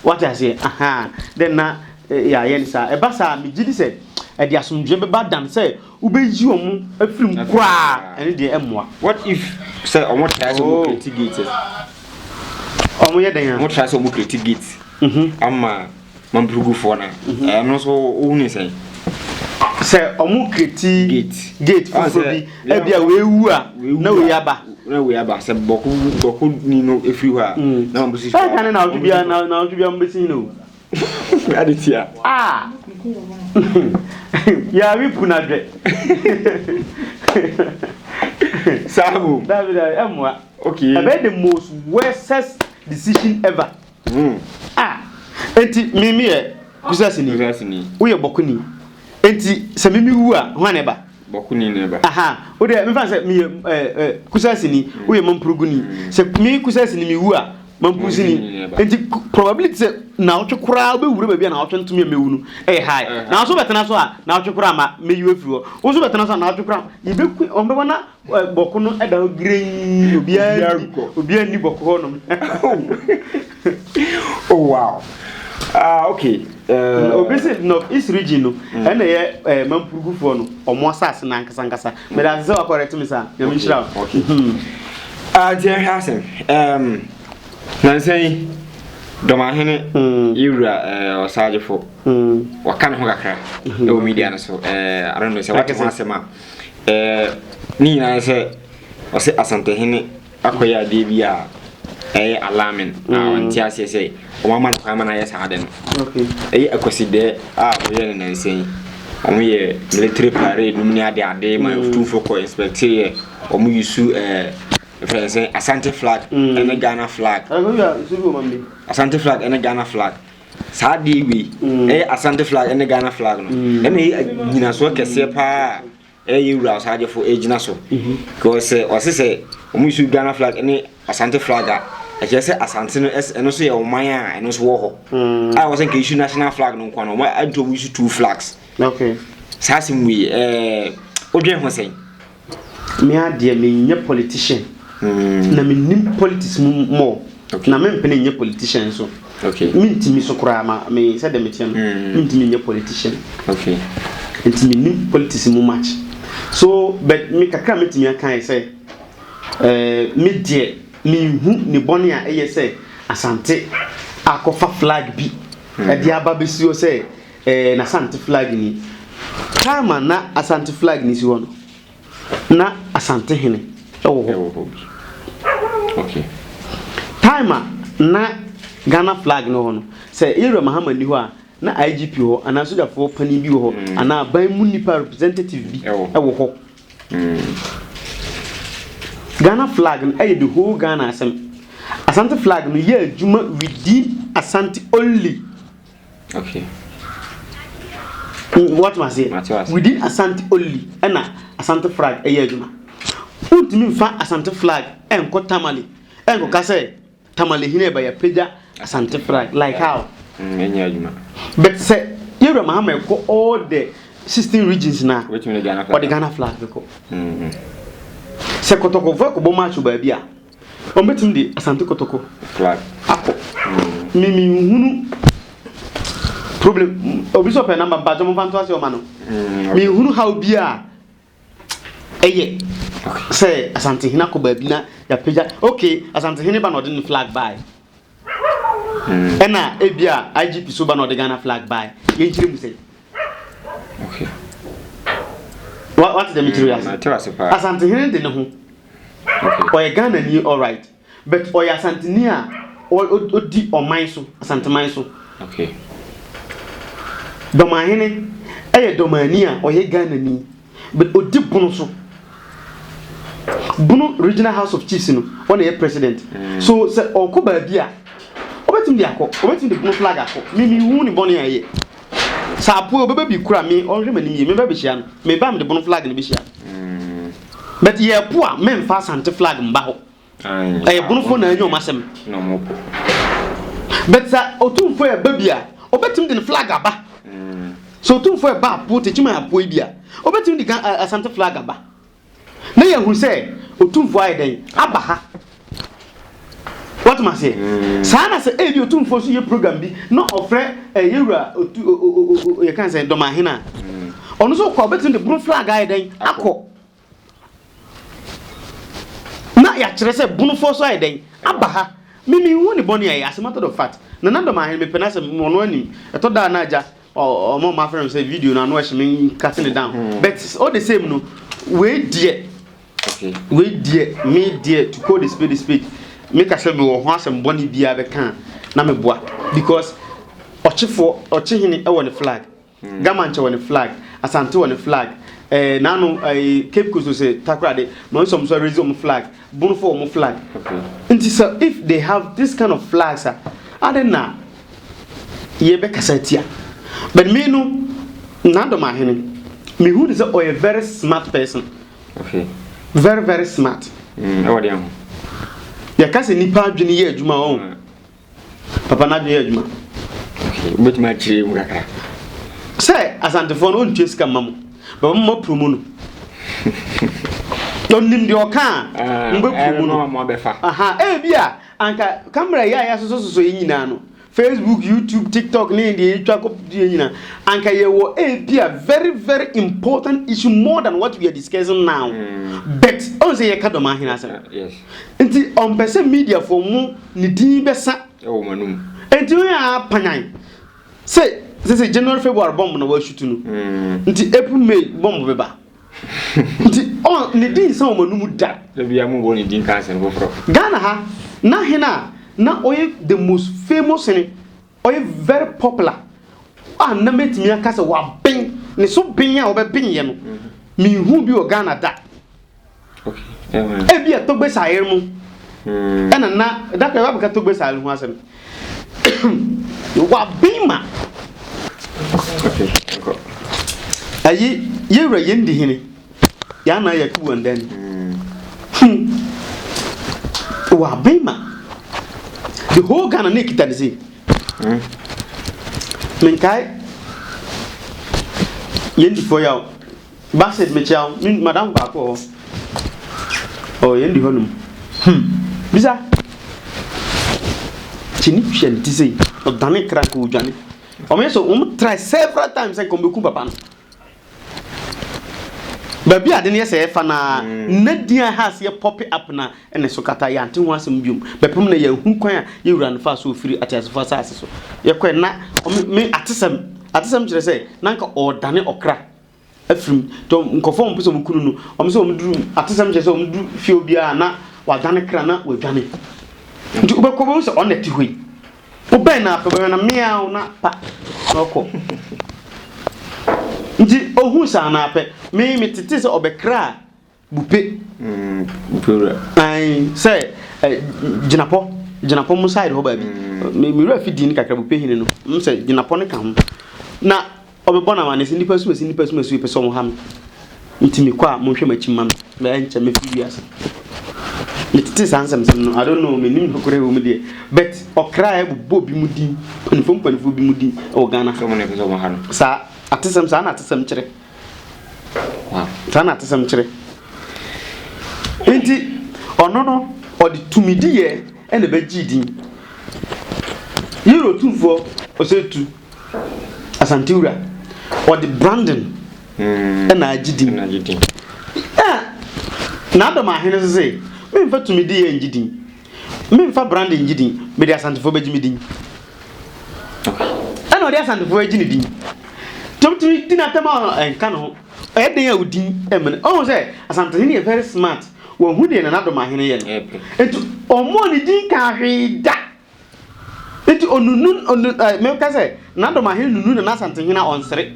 Wate aseɛ? Ahaa. Then na yɛayɛ no saa. Ɛba saa a megye di sɛ ɛde asomdwoeɛ bɛba dan sɛ wobɛyi wɔn afiri mu koraa ɛno deɛ ɛmmoa. What if sɛ wɔn try sɛ wɔn create gate? Wɔn yɛ dɛn a? Wɔn try sɛ wɔn create gate ama Mampurugufoɔ no a, ɛno nso wohu ne sɛn? Sɛ ɔmo kreti gate gate foforɔ bi, ebi a wei wu a na wei aba. Na wei aba sɛ bɔko bɔko ni no efiri hɔ a mm. na wɔn si. Ɛka ne na ɔtwe bia na na ɔtwe bia mo besi hene o. Ade tia. Ah. Yàrá pu na dwɛ. Saabu. Dabi dabi ɛmoa. Okay. Ɛbɛyɛ the most worstest decision ever. Mm. Ah, enti me me yɛ Kusasini. Kusasini. Woyɛ Bɔkoni. Enti sɛ me me wu a, hwan na ɛba? Bɔkoni na ɛba. Aha, wo deɛ mefa sɛ meyɛ ɛɛ ɛɛ Kusasini, mm. woyɛ Mampuruguni. Mm. Sɛ me Kusasini me wu a, Mampurusini. Enti probability sɛ naawɔtwe koraa wobɛwura baabi a naawɔtwe ntumi a mɛwu no ɛyɛ high. Na nso bɛtena so a naawɔtwe koraa ma mɛyi afiri hɔ. Wo nso bɛtena so a naawɔtwe koraa yɛbɛku wɔn bɛbɔ na Bɔko no da hɔ girenn, obiara nni obiara nni bɔko hɔ nom. Oh wow. Ah okay. Uh, Obi se North East region no mm. ɛna ɛyɛ eh, mampurugufoɔ no ɔmo asase no ankasa ankasa. Mede ase sɛ wakɔrɛte me saa. Nyame nhyira wo. Okay. Hmm. Ah, nti ɛhwɛ asɛm. Um, nansa yi dɔmahene mm. yɛwura eh, ɔsagyefo mm. waka ne ho kakra mm-hmm. ɛwɔ media no so eh, I don't know sɛ wate ho asɛm a Ɛɛ, ne nyinaa ne sɛ ɔsɛ Asantehene akɔyɛ adeɛ bi a ɛyɛ alarming a mm. ɔnte aseɛ sɛ wɔn ama no kwan ma no ayɛ saa ade no. Ɛyɛ akwasidɛ a wɔyɛ no nansa yi. Wɔyɛ military parade nom ne ade ade ma mm. tumfoɔ kɔ inspect yɛ wɔn yusu ɛɛ fɛn sɛ Asante flag mm. ɛne Ghana flag. Asante flag ɛne Ghana flag. Saa adeɛ wei ɛyɛ Asante flag ɛne Ghana flag no ɛna ɛyɛ nyinasoɔ kɛseɛ paa ɛyɛ wura ɔsagyefo ɛgyina so because sɛ ɔse sɛ wɔn yi Ghana flag ɛne Asante flag a ɛkyerɛ sɛ Asante no ɛno nso yɛ ɔman a ɛno nso wɔ hɔ a wɔsɛ nka issue national flag no nko no wɔn ɛnti wɔn issue two flags okay saa asɛm wei ɛɛ wodwen ho sɛn. Me ara deɛ menyɛ politician na mennim politics mu more na mempene nyɛ politician nso. Mentumi so koraa ma me sɛdeɛ meteɛ no mentumi nyɛ politician. Nti mennim politics mu much. So but me kakra a mɛtumi aka yɛ sɛ eh, me deɛ menhu ne bɔne a ɛyɛ sɛ Asante akɔfa flag bi ɛde aba bɛsi hɔ sɛ Eh, n'Asante flag ni. Time a na Asante flag ni si hɔ no, na Asante hene wɔ hɔ. Ɛwɔ hɔ bi. Okay. Time a na Ghana flag no wɔ hɔ no, sɛ Ewura Mahama ni hɔ a, na IGP wɔ hɔ anaa sogyafoɔ panin bi wɔ hɔ mm. anaa aban mu nipa representative bi wɔ hɔ. Mm. Ghana flag no ɛyɛ the whole Ghana asɛm. Asante flag no yɛ adwuma within Asante only. Okay. What ma se? Within Asante only ɛna Asante flag ɛyɛ adwuma. Wontumi nfa Asante flag ɛnkɔ Tamale ɛnkɔka sɛ Tamale hene ɛba yɛapagya Asante flag like how? Mm, ɛnyɛ adwuma. But sɛ Yɛwura Mahama ɛkɔ all the 16 regions na ɔde Ghana flag bɛkɔ. Mm. Sɛ kɔtɔkɔfoɔ ɛkɔbɔ match wɔ baabi a Wɔbɛtumi de Asante Kotoko flag akɔ. Me me nhunu problem. Obi sɛ ɔpɛ number mpakyɛ momfa nto ase ɔma no. Me nhunu how bi a ɛyɛ sɛ Asantehene akɔ baabi na yɛapagya. Okay, Asantehene ba na ɔde ne flag bae. Ɛna ebi a IGP so ba na ɔde Ghana flag bae. Yɛnkyerɛ mu sɛ. Okay. Wate dɛm kyerɛ ase. Asantehene de ne ho. Ɔyɛ Ghanani alright but ɔyɛ Asanteni a ɔdi ɔman so, Asanteman so. Okay. Dɔmahene ɛyɛ Dɔmani a ɔyɛ Ghanani but ɔdi Bono so. Bono Regional House of Chiefs no ɔna ɛyɛ president. Mm. So sɛ ɔkɔ baabi a ɔbɛtumi de akɔ, ɔbɛtumi de Bono flag akɔ. Mimi hu ne bɔne a ɛyɛ. Sɛ apoe ɔbɛba bi kura me ɔnhwɛ m'anim yie meba bɛhyia no meba mede bono flag no bɛhyia no but yɛpo a memfa Asante flag mba hɔ ɛyɛ bonofoɔ na anya ɔmo asɛm but sɛ otumfoɔ ɛba bi a ɔbɛtumi de ne flag aba sɛ otumfoɔ ɛba apo tekyima apoe bi a ɔbɛtumi de Asante flag aba. Na yɛahu sɛ Otumfoɔ ayɛ dɛn? Aba ha. Woatem aseɛ? Mm. Saa na sɛ ebi Otumfoɔ nso yɛ program bi na ɔfrɛ eh, yɛwura otu o o o yɛka sɛ dɔmahene a, mm. ɔno nso kɔ a ɔbɛtumi de bono flag ayɛ dɛn? Akɔ. Na yɛakyerɛ sɛ bonofoɔ nso ayɛ dɛn? Aba ha. Me menhu ne bɔne a ɛyɛ, as a matter of fact. Nana Dɔmahene mepɛ n'asɛm, ɔno anim. Ɛtɔ da a na agya Ɔmo a ɔmo afrɛ me sɛ video no ano ɛhye me cut ne down hmm. but all the same no wei deɛ wei deɛ me deɛ to call the spade a spade me ka sɛ mewɔ ho asɛm bɔne biara bɛka na meboa because ɔkyefoɔ ɔkyehene ɛwɔ ne flag hmm. Gamankyɛ wɔ ne flag Asante wɔ ne flag ɛɛ eh, n'ano ɛɛ eh, Cape Coast sɛ Takoradi ma nsɔm so raise wɔn flag Bonfo wɔn flag nti sɛ if they have this kind of flags a adɛn na yɛbɛkasa atia but me no Nandom Ahene mehu ne sɛ ɔyɛ very smart person okay. very very smart mm, ɛwɔ deɛ ho yɛka sɛ nipa adwene yɛ adwuma ɔn mm. Papa n'adwene yɛ adwuma. Wobɛtumi akyerɛ mu kakra. Sɛ Asantefoɔ no ɔntua sika mma mo, bɛbɛ mo promo no. Ɔnim deɛ ɔka a, ah, mo bɛ promo no. Aha, ebi a anka kamera yi a yɛasosɔsosɔ yi nyinaa no, Facebook, YouTube, TikTok ne deɛ yɛtwa kɔ deɛ nyinaa, anka yɛwɔ ebi a very very important issue more than what we are discussing now. Mm. But ɔn sɛ yɛka dɔm ahene asɛm. Yes. Nti ɔmpɛ sɛ mediafoɔ mo ne din bɛsa. Ɛwɔ mo anum. Nti woyɛ a panyan sɛ sese January February bomb na wɔashutu no. Mm. Nti April May bomb bɛba. Nti ɔn ne din nsa wɔn anum da. Ebi a mo bɔ ne din ka asɛm foforɔ. Ghana ha na hene a na ɔyɛ the most famous hene ɔyɛ very popular a na mɛtumi aka sɛ waben ne so ben a ɔbɛben yɛ no menhu bi wɔ Ghana da. Ebia Togbe Sayer mu ɛna na da koro yɛbɛka Togbe Sayer ho asɛm. Waben ma. Ayi yɛwura yɛn di hene yɛn anan yɛ kubu ndani. Hmm. Waben ma. The whole Ghana ne kita ne se. Menkae yɛn difoɔ yaw. Basit mekyia wo, me madamfo baako wɔ hɔ. Oh, yɛn di hɔ nom. Hmm, bisa. Kyini hwɛ ne ti sei, ɔdane kra nka ɔdwane. Wɔn yɛ so, wɔn try several times sɛ nka wɔn bɛku papa no. Baabi a ade no yɛ sɛ ɛfa na mm. na din a ɛha aseɛ pɔpe up na ɛna so kata yɛante ho asɛm biom. Bɛpem na yɛahu kwan a yɛwura no faa so ofiri ateasefoɔ asase so. Yɛkɔɛ na me atesɛm atesɛm kyerɛ sɛ na nka ɔredane ɔkra. afiri mu. Nti nkurɔfoɔ a wɔpɛ sɛ wɔku no no, wɔn sɛ wɔn duru atesɛm kyerɛ sɛ wɔn duru fie obiara na wadane kra na wadwane. Nti wobɛkɔ bɛhu sɛ ɔna ti hɔ yi. Wobɛn na apɛ bɛhwɛ na meaw na pa na ɔkɔ. Nti ohun saa na apɛ me me tete sɛ ɔbɛkra Bupe. Mm, bupe wura. Ayi sɛ ɛ gyinapɔ gyinapɔ mu side hɔ baabi. Mm. Me me wura fi din kakra bupe hene no. M sɛ gyinapɔ no ka ho. Na ɔbɛbɔ na amane sɛ nipa sumasi nipa sumasi pɛ sɛ ɔmo ha me. Nti me kɔ a monhwɛ m'akyi mma me. Bɛyɛ nkyɛ mefiri wiase. Metete saa nsɛmsɛm no I don't know menim nokorɛ wɔ mu deɛ but ɔkra a ɛbobɔ bi mu din mpanimfoɔ mpanimfoɔ bi mu din wɔ Ghana. Sɛ ɔmo na ɛpɛ sɛ ɔmo ha no. Saa atesɛm saa na atesɛm kyerɛ. Saa na atesɛm kyerɛ. Enti ɔno no, ɔde tumidiyɛ na ɛbɛgyee din. Yɛrɛ Otumfoɔ Osei-Tutu, Asante Wura, ɔde branding hmm. na agye din. N'adɔm ahene nso se, memfa tumidiyɛ ngye din, memfa branding ngye din, mede Asantefoɔ bɛgye me din. Ɛna ɔde Asantefoɔ agye ne din. Tɔmtumi di n'atɛm a ɛnka ne ho. Ɛyɛ den a odin ɛmene. Ɔhu sɛ Asantehene yɛ very smart. Wahu deɛ Nana Domahene yɛ no. Nti ɔmmɔɔ ne din kaa hwee da. Nti onunu onu ɛɛ meka sɛ Nana Domahene nunu Nana Asantehene a ɔnsere.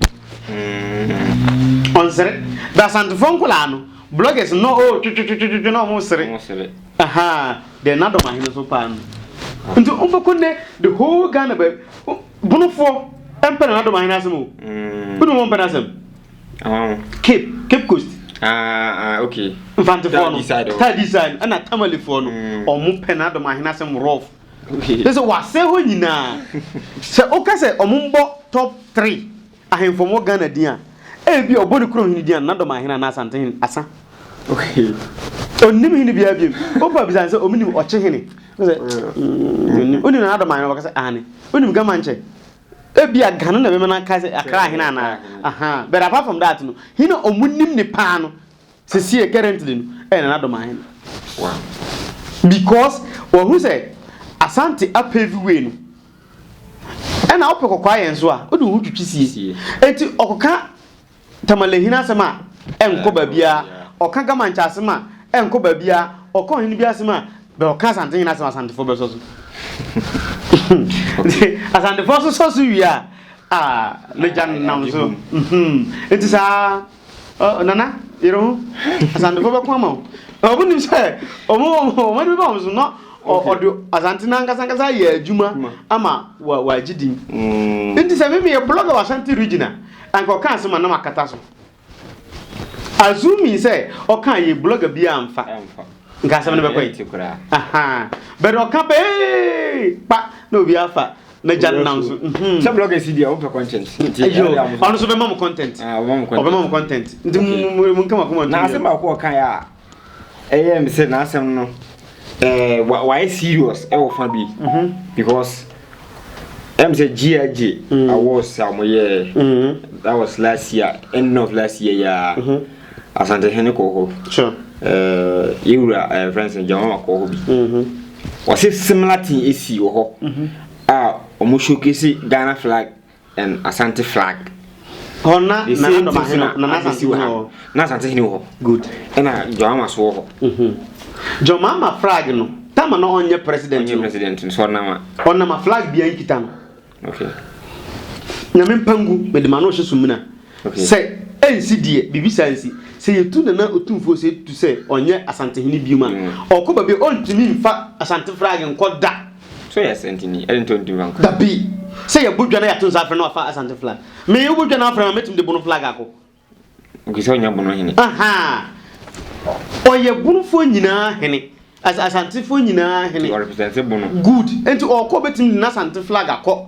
Ɔnsere. But Asantefoɔ nkolaa no, bloggers no oh twetwetwetwe na ɔmo sere. Ahaa, deɛ Nana Domahene so paa no. Nti wobɛkɔ nnɛ the whole Ghana baabi, Bonofoɔ. Ɛmpɛ Nana Dɔm Ahene asɛm o. Wonim wɔn mpɛ n'asɛm? Cape, Cape Coast. Ah, ah, okay. Mfantefoɔ no, Tadi side ɛna Tamalefoɔ no, wɔn pɛ Nana Dɔm Ahene asɛm rough. Okay. Sɛ wɔasɛe hɔ nyinaa. Sɛ woka sɛ wɔn mbɔ top 3 ahemfo wɔ Ghana din a, ebi a ɔbɔ ne kurom hene din a, Nana Dɔm Ahene anaa Asante hene, asa. Okay. Onnim hene biara biom. Wopa bisa no sɛ ɔmo nim ɔkye hene. Sɛ, mm, onim Nana Dɔm Ahene, ɔbɛka sɛ aane. Onim Gamankyɛ. Ebia Ghana na ɛbɛma no aka sɛ Accra hene anaa. Aha. But apart from that no, hene a ɔmo nim ne paa no, sesie currently no, ɛyɛ Nana Dɔm Ahene. Wow. Because wɔhu sɛ Asante apave way no, ɛna wopɛ kɔkɔɔ ayɛ nso a, wode wo ho twitwi sie. Enti ɔkɔka Tamalehene asɛm a, ɛnkɔ baabiara. Ɔka Gamankyɛ asɛm a, ɛnkɔ baabiara. Ɔka ɔhene bi asɛm a, bɛ ɔka Asantehene asɛm a, Asantefoɔ bɛsɔ so. Nti Asantefoɔ nso sɔ so wie a, ah, ne gya nam so. Nti saa, Nana, yere ho, Asantefoɔ bɛko ama wo. Ɔmo nim sɛ, ɔmo ɔmo ani bɛba wɔn so na ɔde Asante no ankasa ankasa ayɛ adwuma ama wagye din. Nti sɛ me meyɛ blogger wɔ Ashanti region a, Anka ɔka asɛm a na makata so. Assuming sɛ ɔka yɛ blogger bi amfa. Nka asɛm no bɛkɔ yi. Aha. But ɔka pɛ ee kpa na obi afa na gya no nam so. Mhm. Sɛ blogger si deɛ wopɛ content. Ayo, ɔno nso bɛma mo content. Ah, ɔbɛma mo content. Ɔbɛma mo content. Nti mo mo nka mo akoma nto. Na asɛm baako ɔka yɛ a ɛyɛ me sɛ n'asɛm no ɛɛ wayɛ serious ɛwɔ fa bi. Mhm. Because Ɛm sɛ GIJ awards a wɔyɛɛ that was last year end of last year yi ara Asantehene kɔɔ hɔ. Sure. Ɛɛ yɛwura ɛɛ friends no Gyamama kɔɔ hɔ bi. Wɔsi similar thing esi wɔ hɔ a wɔn showcase Ghana flag and Asante flag. Hɔ na The Nana same Dɔm thing Ahene na Nana abɛsi wɔ Asantehene ha. wɔ hɔ. Na Asantehene wɔ hɔ. Good. Ɛna Gyamama so wɔ hɔ. John Mahama flag no, tama na ɔnyɛ president no. Ɔnyɛ president no, so ɔnam a. Ɔnam a flag bia nkita no. Okay. Nyame mpangu, mede ma no ɔhyɛ sumina. Okay. Sɛ ɛnsi deɛ, biribi saa nsi. Sɛ yɛtu Nana Otumfuo sɛ tu sɛ ɔnyɛ Asantehene biom a, ɔkɔ baabi a ɔntumi mfa Asante flag nkɔ da. So yɛ Asanteni, ɛde nti ɔntumi mfa nkɔ. Dabi. Sɛ yɛbɔ dwa na yɛato nsa afrɛ no wafa Asante flag. Me wobɔ dwa na afrɛ me a, mɛtumi de Bono flag akɔ. Okay, sɛ ɔnyɛ Bono hene. Ahaa. Ɔyɛ Bonofoɔ nyinaa hene. As Asantefoɔ nyinaa hene. Nti ɔrepresente Bono. Good. Nti ɔkɔ ɔbɛtumi de n'Asante flag akɔ.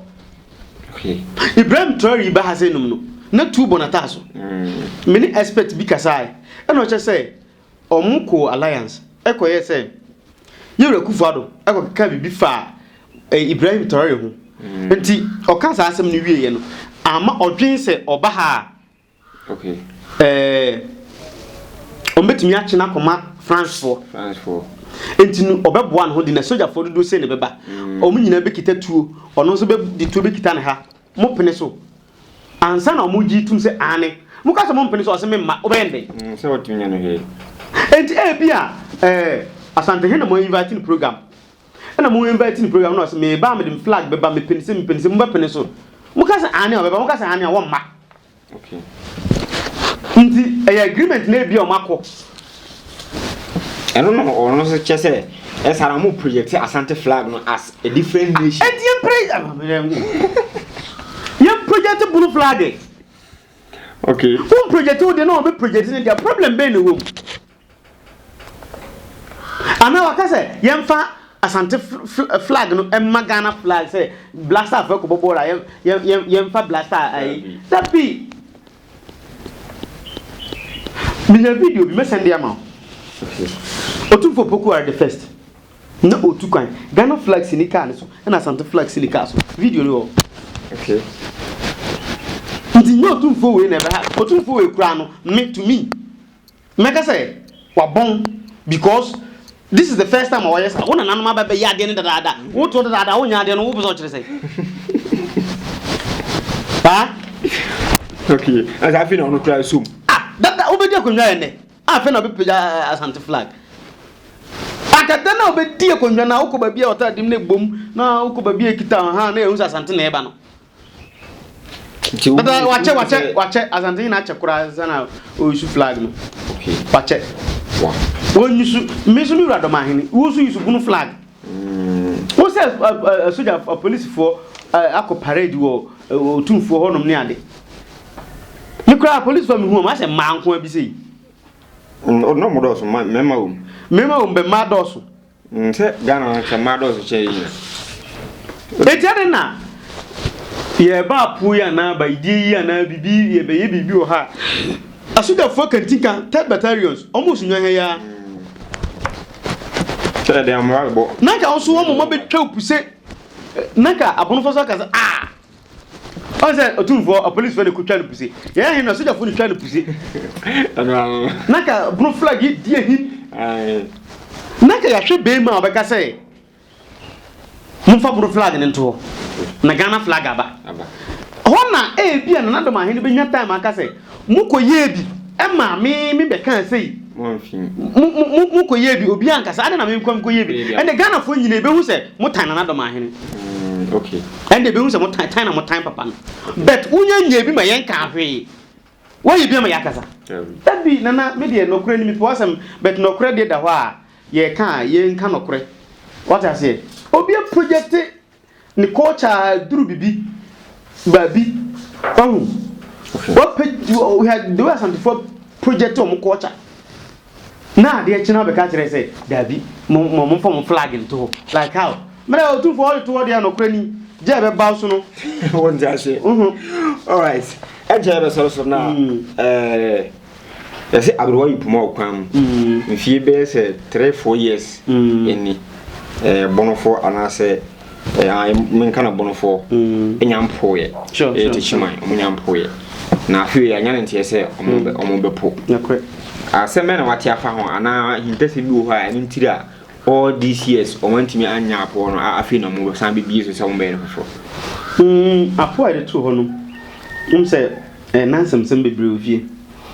Okay. Ibrahim Traore ba ha sɛ nom no, na tuo bɔ n'ataaso. Me ne expert bi kasae, ɛna ɔkyerɛ sɛ Ɔmo kɔɔ alliance kɔyɛɛ sɛ Yewura Akufo Addo kɔkekaa biribi faa Ibrahim Traore ho. Nti ɔkaa saa asɛm no wieeɛ no, amma ɔdwen sɛ ɔba ha a, ɛɛ ɔmo bɛtumi akye no akɔma Francefoɔ. Nti no ɔbɛboa ne ho de n'asogyafoɔ dodoɔ sei na ɛbɛba. Ɔmo nyinaa bɛkita tuo, ɔno nso bɛ de tuo bɛkita ne ha. Mopene so ansa na ɔmo gye tum sɛ aane. Moka sɛ mompene so a ɔse memma, wobɛyɛ no dɛn? Mm, sɛ wɔtumi nyɛ no hwee. Enti ebia eh, Asantehene na mo invite no program. Ɛna mo invite no program na ɔse meba a mede me flag bɛba, mepene se mepene se, mobɛpene so. Moka sɛ aane a ɔbɛba, moka sɛ aane a wɔmma. Okay. Nti ɛyɛ agreement na ebia ɔmo akɔ. Ɛno no ɔno nso kyɛ sɛ ɛsa na ɔmo project Asante flag no as a different nation. Enti yɛn pre yɛn project bunu flag. Okay. Wɔn project wo deɛ na wɔn bɛ project ne deɛ problem bɛn na ɛwɔ mu. Anaa waka sɛ yɛmfa Asante flag no mma Ghana flag sɛ Black Star fo kɔbɔ bɔɔl a yɛmfa Black Star ayi. Dabi! Menya video bi mɛsɛn de ama wo. Otumfoɔ Poku are the first. Na otu kwan. Ghana flag si ne car no so ɛna Asante flag si ne car so. Video no wɔ hɔ. Okay. Nti nyɛ Otumfoɔ wei na ɛbɛha. Otumfoɔ wei koraa no, me to me. Mɛka sɛ wabɔn because this is the first time a ɔyɛ saa. Wo nananom aba bɛyɛ adeɛ no dadaada. Wotoɔ dadaada wonyɛ adeɛ no wopɛ sɛ ɔkyerɛ sɛn? Paa? Okay, na saa afei na ɔno koraa som. Ah, dada wobɛdi akonnwa yɛ nnɛ. Ah, afei na ɔbɛpagya eh, Asante flag. Akada na wobɛdi akonnwa na wokɔ baabi a ɔtaa dim na ɛbom na wokɔ baabi a ɛkita ha na ɛhu sɛ Asante na ɛba no. Dada wakyɛ wakyɛ wakyɛ Asante nyina akyɛ koraa ansa na ɔresu flag no. Okay. Wakyɛ. Wa. Wɔnyusu me nso me wura dɔm ahene wo nso yusu bunu flag. Mm. Wo sɛ soja polisifoɔ akɔ parade wɔ Otumfoɔ hɔnom ne ade. Me koraa apolisifoɔ a mehu wɔn asɛ mmaa nko ara bi sei. Ɔno ɔmo dɔɔso mmarima wɔ mu. Mmarima wɔ mu bɛ mmaa dɔɔso. Sɛ Ghana no sɛ mmaa dɔɔso kyɛn yɛn. Eti adɛn na yɛreba apo yi anaa bayidie yi anaa biribi yɛbɛyɛ biribi wɔ ha a asogyafoɔ kantinka third battalions wɔn so nwa ha yi ara. Sɛ ɛde amora bɛbɔ. Na nka wo nso wɔn mma bɛtwa wo puse na nka abɔnefo nso aka sɛ ah ɔn sɛ ɔtumfoɔ apolisifoɔ na ɛkɔtwa no puse yɛn ahe no asogyafoɔ na ɛtwa no puse na nka bono flag yi di ahim na nka yɛahwɛ bɛrima a ɔbɛka sɛ momfa bono flag no nto hɔ na Ghana flag aba hɔ na ebi a Nana Dɔm ahene bɛnya time aka sɛ mokɔyɛɛ bi ɛma me me bɛkaa sei Mo mo kɔ yɛ bi obi ankasa adɛn na me nkɔ nkɔ yɛ bi ɛnde Ghanafoɔ nyina ebehu sɛ mo tan Nana Dɔmahene mm, okay ɛnde ebehu sɛ mo tan tan na mo tan papa no but wonya nyɛ bi ma yɛn ka hwee wɔyɛ bi ama yɛ akasa dabi Nana me deɛ nɔkorɛ ni mepɛ w'asɛm but nɔkorɛ deɛ da hɔ a yɛka a yɛnka nɔkorɛ wate aseɛ obi projecte Ne culture a duru bibi baabi wahu wapɛ the way asantefoɔ project wɔn culture na adeɛ kyena bɛka kyerɛ sɛ daabi mo mo momfa mo flag nto hɔ like how mmerɛ otumfoɔ ɔde to hɔ deɛ nɔkorɛ ni gye ɛbɛba so no wɔn ti aseɛ alright ɛnkyɛ yɛbɛsɔre so na ɛɛ Yɛse aberewa yi poma wɔ kwan mu mfie bɛyɛ sɛ 3 4 years ni ɛɛ bɔnɔfoɔ anaasɛ ɛɛ menka no bɔnɔfoɔ nya mpoeɛ ɛyɛ tikyiman ɔmo nya mpoeɛ na afei yɛanya ne nteɛ sɛ ɔmo bɛ ɔmo bɛpo asɛm bɛn na wate afa ho anaa ahintasɛm bi wɔ hɔ a ɛno ntiri a All these years wɔn antumi anyɛ apoɔ no a afei na wɔn san bɛbie so sɛ wɔn bɛyɛ no foforɔ. Mm, apoɔ a yɛde too hɔ no, wohu sɛ eh, na nsɛmsɛm bebree wɔ fie.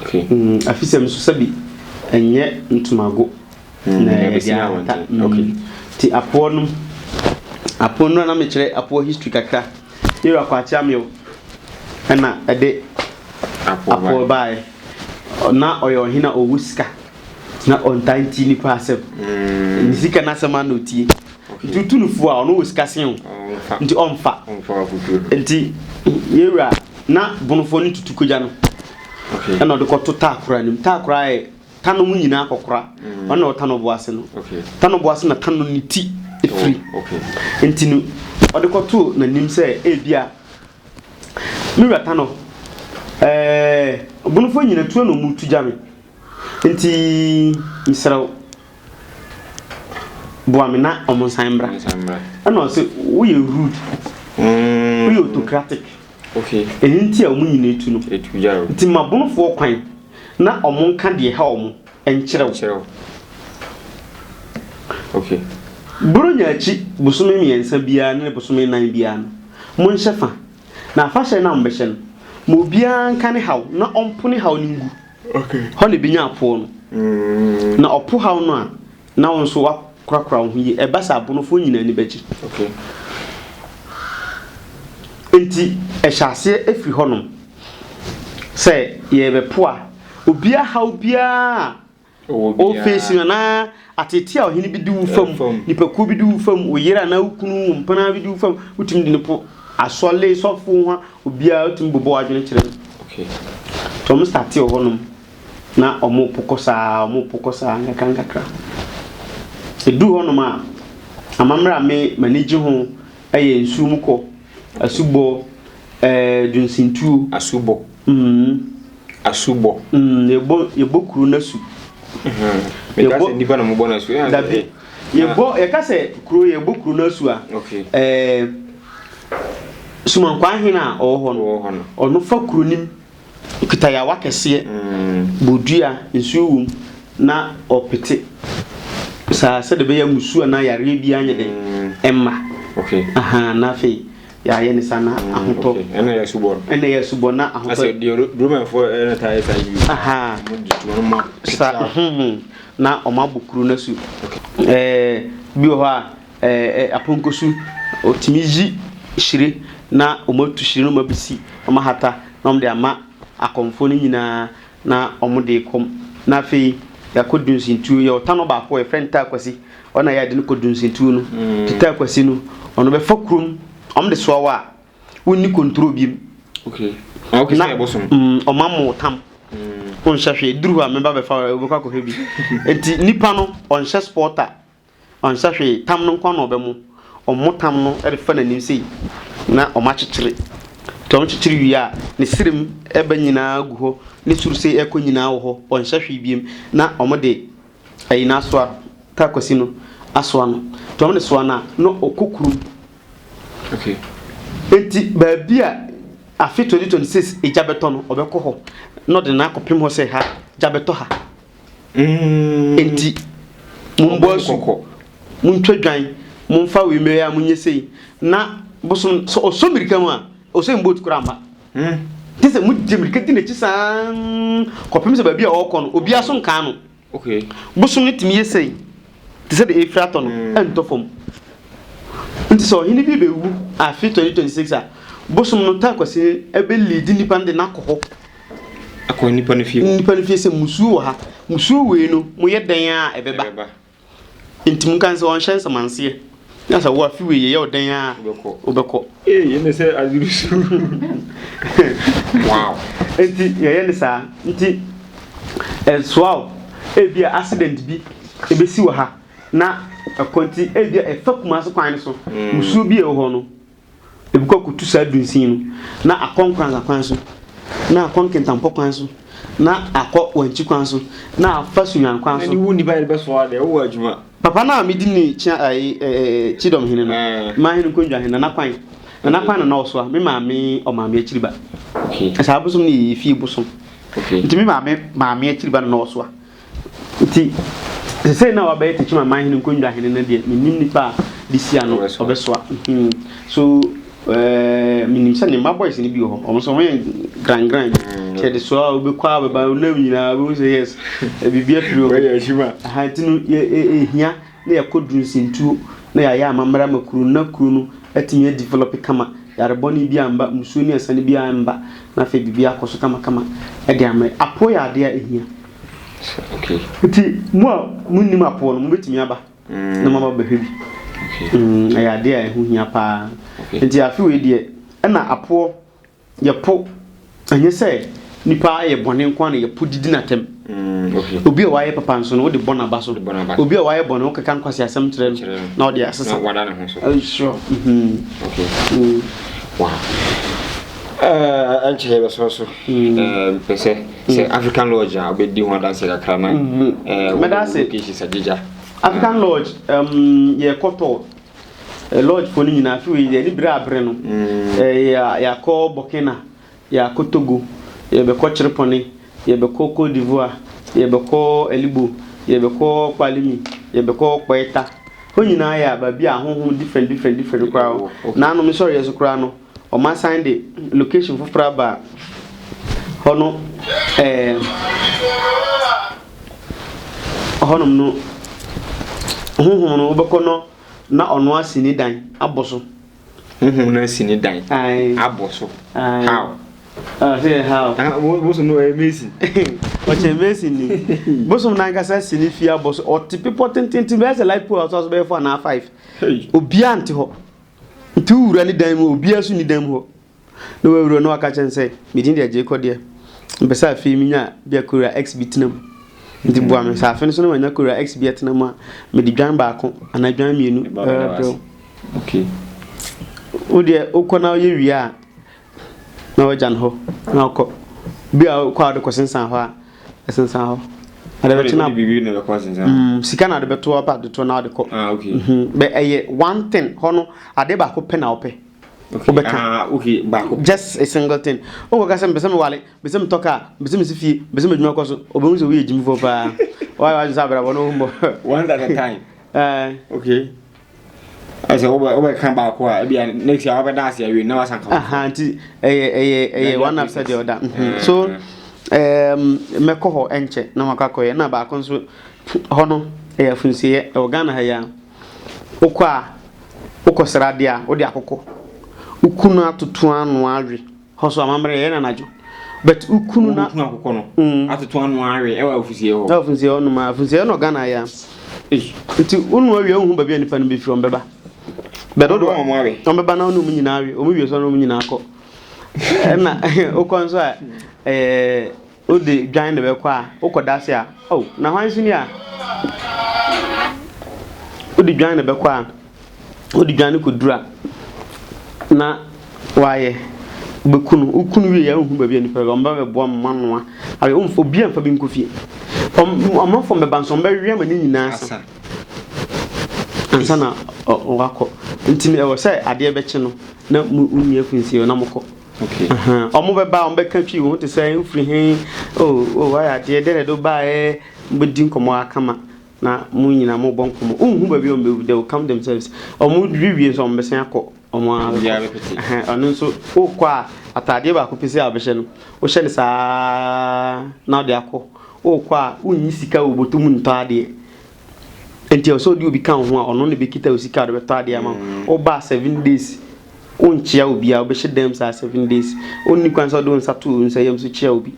Okay. Mm, afisɛm nso sɛbi ɛnyɛ ntomago mm, na yɛde ahata. Mm. Okay. Ti apoɔ no, apoɔ no na mekyerɛ apoɔ history kakra. Yɛwura Kwakye Amew ɛna ɛde apoɔ baeɛ. Na ɔyɛ ɔhene a ɔwɔ sika. Na ɔntaa ntie nipa asɛm. Ne sika n'asɛm ara na otie. Nti wotu no fo a, ɔno wɔ sika sen wo. Nti ɔmfa. Nti yɛwura na bonofoɔ no tutu kogya no. Ɛna ɔde kɔto taakora no mu. Taakora yɛ tano mu nyinaa kɔkora. Ɔno na ɔtano bo ase no. Tano bo ase na tano ne ti firi. Nti no ɔde kɔtoo n'anim sɛ ebia me wura tano ɛɛ bonofoɔ nyina tuo na ɔmo tu gya me. Nti mesrɛ wo, boa me na ɔmo nsan mbra. Ɛna ɔse woyɛ rude, woyɛ autocratic. Ɛno nti a ɔmo nyina etu no. Nti ma bonofoɔ kwan na ɔmo nka deɛ ɛha ɔmo nkyerɛ wo. Buronya akyi bosome mmiɛnsa biara ne bosome nan biara no, monhyɛ fa. Na afahyɛ no a mobɛhyɛ no, ma obiara nka ne haw na ɔmpo ne haw no ngu. Hɔ na ebenya apow no. Na ɔpo haw no a, na wo nso woakorakora wo ho yie. Ɛba saa a, abonofoɔ nyinaa ani bɛgye. Enti ɛhyɛ aseɛ firi hɔnom sɛ yɛrebɛpo a, obiara haw biara a ɔfeesi no anaa ateetee a ɔhene bi de wo fam, nipakuo bi de wo fam, wo yere anaa wo kunu, wo mpena bi de wo fam, wotumi de no po asɔle, sɔfo ho a, obiara wotumi bobɔ w'adwene kyerɛ no. Nti wɔn starte wɔ hɔnom na wɔn po kɔ saa, wɔn po kɔ saa nkakra nkakra. Ɛduru hɔnom a, amammerɛ a me m'ani gye ho yɛ nsuo mu kɔ, asubɔ, ɛɛ dunsintuo. Asubɔ. Asubɔ. Yɛbɔ yɛbɔ kuro no asu. Meka sɛ nnipa na mobɔ no asu. Dabi. Yɛbɔ yɛka sɛ kuro yɛbɔ kuro no asu a. Okay. Ɛɛ Sumankwaa hene a ɔwɔ hɔ no, ɔno fa kuro nim kita yawa kɛseɛ, bodua nsuo wom na ɔpete saa sɛdeɛ ɛbɛyɛ musuo anaa yareɛ biara nyɛ dɛn ɛmma. Okay. Aha na afei Yɛayɛ ne saa na ahotɔ. Okay. Ɛna yɛ asubɔ no. Ɛna yɛ asubɔ na ahotɔ. Asɛ deɛ Romanfoɔ ɛna taa yɛ saa yi. Aha. Wɔn de tu wɔn ma. Sa hmm na wɔn abɔ kuro no asu. Ɛɛ bi wɔ hɔ a ɛɛ apɔnkɔsu otumi yi hyire na wɔn atu hyire na wɔn abɛsi wɔn ahata na wɔn de ama akɔmfoɔ no nyinaa na wɔn de kɔm na afei yɛakɔ dunsintuo yɛ ɔtanɔ baako yɛfrɛ no taakwasi. Ɔna yɛ ade no kɔ dunsintuo no. Nti Taa Kwasi no, ɔno bɛfa kurom, wɔn de soa wo a, Wonni control biem. Okay. Ah, okay, Na sɛ ɛbosom. ɔma mo tam. Wonhyɛ hwee. Duru hɔ a mɛba bɛfa wo, wobɛkɔ akɔhwɛ bi. Nti nipa no ɔnhyɛ sporter, ɔnhyɛ hwee. Tam no nko ara na ɔbɛmo. Ɔmo tam no de fa n'anim sei na ɔmo akyekyere. Nti ɔmo kyekyere wie a, ne serem ɛba nyinaa gu hɔ, ne soro sei ɛkɔ nyinaa wɔ hɔ. Ɔnhyɛ hwee biem. Na ɔmo de ayi no asoa, takwasi no asoa no. Nti ɔmo de soa no a, na ɔkɔ kurom. Okay. Nti baabi a afe 2026 egya bɛtɔ no, ɔbɛkɔ hɔ na ɔde no akɔpem hɔ sɛ ha gya bɛtɔ ha. Nti mombɔ asu, montwa dwan, momfa wei mmɛyɛ a monyɛ sei na bosom sɛ ɔsɔ mmirika mu a ɔsɛ mboat koraa mma. Nti sɛ mogye mmirika di n'akyi saa kɔpem sɛ baabi a ɔrekɔ no obiara so nkaa no. Okay. Bosom no tumi yɛ sei te sɛ deɛ ɛrefiri atɔ no, mm. ɛntɔ fam. Nti sɛ ɔhene bi bɛwu afe 2026 a, bosom no takwasi no ɛbɛliidi nipa no de no akɔ hɔ. Akɔ nipa no fie. Nipa no fie sɛ musuo wɔ ha. Musuo wei no, moyɛ dɛn a ɛbɛba. Nti mo kan sɛ ɔnhyɛ nsamanseɛ. Na sɛ wo afe wei yɛyɛ wo dɛn a wobɛkɔ. Ee, yɛn sɛ aduru so. Wow. Nti yɛyɛ ne saa. Nti ɛnsoa o. Ebi a accident bi ebesi wɔ ha na ɛkɔ nti ebi a ɛfa Kumasi kwan no so. Musuo bi a ɛwɔ hɔ no. Ebi kɔ kɔtu saa dunsin no, na akɔ Nkoranza kwan so, na akɔ Nkintampɔ kwan so, na akɔ Wankyi kwan so, na afa Sunyani kwan so. Na wo nipa yɛde bɛsoa deɛ wowɔ adwuma. Papa no a medi ne kyia ayi ɛɛ Kyidɔm hene no, Manhene Nkondwa hene, Nana Kwan, Nana Kwan na na ɔsoa, me maame ɔmaame akyiri ba. Okay. Saa bosom no yɛ efie bosom. Okay. Nti me maame maame akyiri ba na na ɔsoa. Nti sesei na wabɛyɛ Techiman manhene nkonnwa hene no deɛ mennim nipa a de si ano ɔbɛsoa. Hmm. So eh, menim sɛ ne mma boys no bi wɔ hɔ ɔmo nso ɔmo yɛ grangran bi mm. kyɛ de soa a wobɛkɔ a bɛba wonam nyinaa wobɛhu sɛ yes eh, biribi afiri hɔ. Aha nti no yɛhia na yɛkɔ duru nsentuo na yɛayɛ amammerɛ ama kuro no na kuro no atumi adevelop kama yare bɔne bi amba musuo ne asiane bi amba na afei biribi akɔ so kamakama de ama apo yɛ adeɛ a ɛhia. Okay. Nti mo a monnim apoɔ no mobɛtumi aba mm. na moaba bɛhwɛ bi. Okay. Ɛyɛ adeɛ a ɛho hia paa. Okay. Nti afe wei deɛ ɛna apoɔ yɛpo ɛnyɛ sɛ nipa ayɛ bɔne nko na yɛpo didi n'atɛm. Okay. Obi a wayɛ papa nso no wode bɔ n'aba so. Obi a wayɛ bɔne wokeka nkwasi asɛm kyerɛ no na ɔde asesa. Na wada ne ho so. Sure. Okay. Wow. Ɛnkyɛ yɛbɛsɔ so. Mpɛ sɛ sɛ African Lodge a wobɛdi ho adanse kakra na mɛda ase. Location agyegya. African Lodge yɛkɔ tɔ lodge fo no nyinaa afei wei yɛne bere abere no yɛakɔ Burkina, yɛakɔ Togo, yɛbɛkɔ Kyerepɔne, yɛbɛkɔ Cote d'Ivoire, yɛbɛkɔ Elibo, yɛbɛkɔ Kpalimi, yɛbɛkɔ Kpɛta. Hɔ nyinaa yɛ baabi a honhom different different different koraa wɔ. Nanom nsɔreɛ so koraa no, wɔn asan de location foforɔ aba hɔ no ɛɛ hɔnom no honhom no wobɛkɔ no na ɔno asi ne dan abɔ so. Honhom no asi ne dan abɔ so. How? Ah, sɛ how? Ah, bosom no ɔyɛ mason. Ɔkyɛ mason ni. Bosom no ankasa si ne fie abɔ so. Ɔte bepɔ tententen bɛyɛ sɛ light pole ɔtoa so bɛyɛ four anaa five. Obiara nte hɔ. Nti wowura ne dan mu obiara nso nni dan mu hɔ. Na wawura na waka kyerɛ no sɛ, me din de Agyei Kɔdeɛ. Mepɛ sɛ afei menya bi a Kora X bi tena mu. Nti boa me. Sɛ afe no so na manya Kora X bi atena mu a, mede dwan baako anaa dwan mmienu bɛbrɛ wo. Okay. Wo deɛ wokɔ na woyɛ wie a, na wagya no hɔ na ɔkɔ. Bi a wokɔ a wode kɔsensan hɔ a, ɛsensan hɔ. Ade bɛkye na biribi na ɛbɛkɔ asensan. Sika na ade bɛto aba de to na ade kɔ. Ah, okay. Bɛ ɛyɛ one thing hɔ no ade baako pɛ na wopɛ. Okay. Wobɛka. Ah, okay, baako. Just a single thing. Wokɔ ka sɛ mpɛ sɛ mewale, mpɛ sɛ metɔ kaa, mpɛ sɛ mesi fie, mpɛ sɛ m'adwuma kɔ so. Obɛhu sɛ woyɛ gyimifoɔ paa. Wayɛ w'adwene sɛ abrabɔ no wommɔ. One at a time. Eh. Okay. Ɛsɛ wobɛ wobɛka baako a ebi a next year wabɛda ase awie na wasan ka. Aha nti ɛyɛ ɛyɛ ɛyɛ one after the other. So mɛkɔ hɔ ɛnkyɛ na makɔ akɔyɛ na baako nso hɔ no ɛyɛ afunsieyɛ ɛwɔ Ghana ha yi a wokɔ a wokɔ sra adeɛ a wode akokɔ wokunu atoto ano awe. Hɔ so amammerɛ yɛyɛ no anadwo. But wo kunu na. Wokunu akokɔ no. Mm. Atoto ano awe ɛwɔ afusie hɔ. Ɛwɔ afusie hɔ nom afusie hɔ no Ghana ya. Nti wo nua wie wohu baabi a nipa no bɛfiri ɔmbɛba. But wode wɔn bɛba na wo ne wɔn nyinaa awe, wɔn wie so na wɔn nyinaa kɔ. Ɛna wokɔ nso a ɛɛ wode dwan na bɛkɔ a wokɔda ase a oh na hwan nso ni a wode dwan na bɛkɔ a wode dwan no kɔduru a na wayɛ wobɛku no woku no wie a wonhu baabi a nipa bɛba ɔmbɛba bɛboa mo anoa ayɛ obi amfa bi nkɔ fie ɔmanfoɔ mbɛba nso ɔmbɛwe ama ne nyinaa asa ansa na wakɔ nti ɛwɔ sɛ adeɛ bɛkye no na mo nua firi nsie na mokɔ okay ɔmo bɛba ɔmo bɛka twi wo ho te sɛ wofiri he oh oh wayɛ adeɛ dɛn na ɛde wo baeɛ mobɛdi nkɔmmɔ akama na mo nyinaa mobɔ nkɔmmɔ wonhu baabi a ɔmo bɛwu they will come themselves ɔmo wie nso ɔmo bɛsan akɔ ɔmo ara bɛkɔ ɔno nso wokɔ a ataadeɛ baako pɛ sɛ a wobɛhyɛ no wohyɛ no saa na wode akɔ wokɔ a wonnyi sika wɔ bɔtɔ mu ntɔ adeɛ Nti ɛwɔ sɛ ɔde obi ka wo ho a ɔno na ɛbɛkita wo sika a ɔde bɛtɔ adeɛ ama wo. Woba a 7 days wonkyea obiara, wobɛhyɛ dan mu saa 7 days. Wonni kwan sɛ wode wo nsa to wo nsa yam so kyea obi.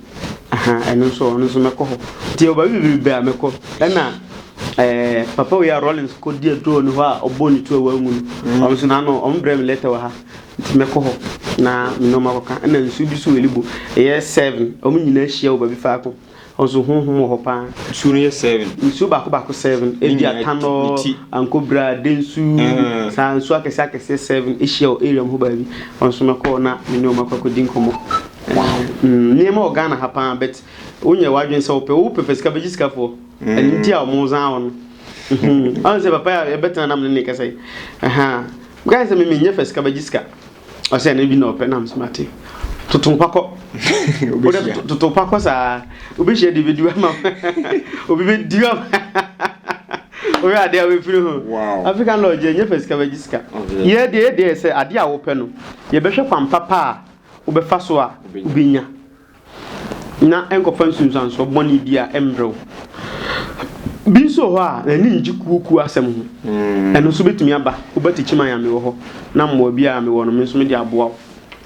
Aha, ɛno nso ɔno nso mɛkɔ hɔ. Nti ɛwɔ baabi bebrebe a mɛkɔ. Ɛna ɛɛ papa wei a Rollins kɔdi aduro ne hɔ a ɔbɔ ne tu a wanwu no, ɔno nso n'ano ɔmo brɛ me letter wɔ ha. Nti mɛkɔ hɔ na me ne ɔmo akɔka. Ɛna nsuo bi so wɔ Elibo, ɛyɛ seven, ɔmo nyinaa ahyia wɔ baabi faako. Ɔnso honhom wɔ hɔ paa. Nsuo no yɛ seven. Nsuo baako baako seven. Ebi atanɔ, ankobra, densu, saa nsuo akɛseɛ akɛseɛ seven ahyia wɔ area mu hɔ baabi. Ɔnso mɛkɔ na me ne wɔn akɔ akɔdi nkɔmmɔ. Nneɛma wɔ Ghana ha paa but wonyɛ w'adwene sɛ wopɛ wopɛ pɛ sika bɛgye sikafoɔ. Ɛno nti a wɔn zan wɔ no. Ɔn sɛ papa a yɛbɛtena nam ne ne kasa yi. Meka sɛ me menyɛ fɛ sika bɛgye sika. Ɔsɛ ɛno bi na ɔpɛ nam so mate. Toto pa kɔ. Wode toto pa kɔ saa. Wobɛhyia de bɛdi ama. Obi bɛdi ama. Wohwɛ adeɛ a wobɛfiri ho. Wow. African Lodge ɛnyɛ fɛ sika bɛgye sika. Yɛ deɛ yɛ deɛ sɛ adeɛ a wopɛ no yɛbɛhwɛ kwan papa a wobɛfa so a wobɛnya. Na ɛnkɔfa nsunsuansoɔ bɔne bi a ɛmbrɛ wo. Bi nso wɔ hɔ a n'ani ngye kuo kuo asɛm ho. Ɛno nso bɛtumi aba. Woba Tikyiman a mewɔ hɔ na mmoa bi a mewɔ no me nso mede aboa wo.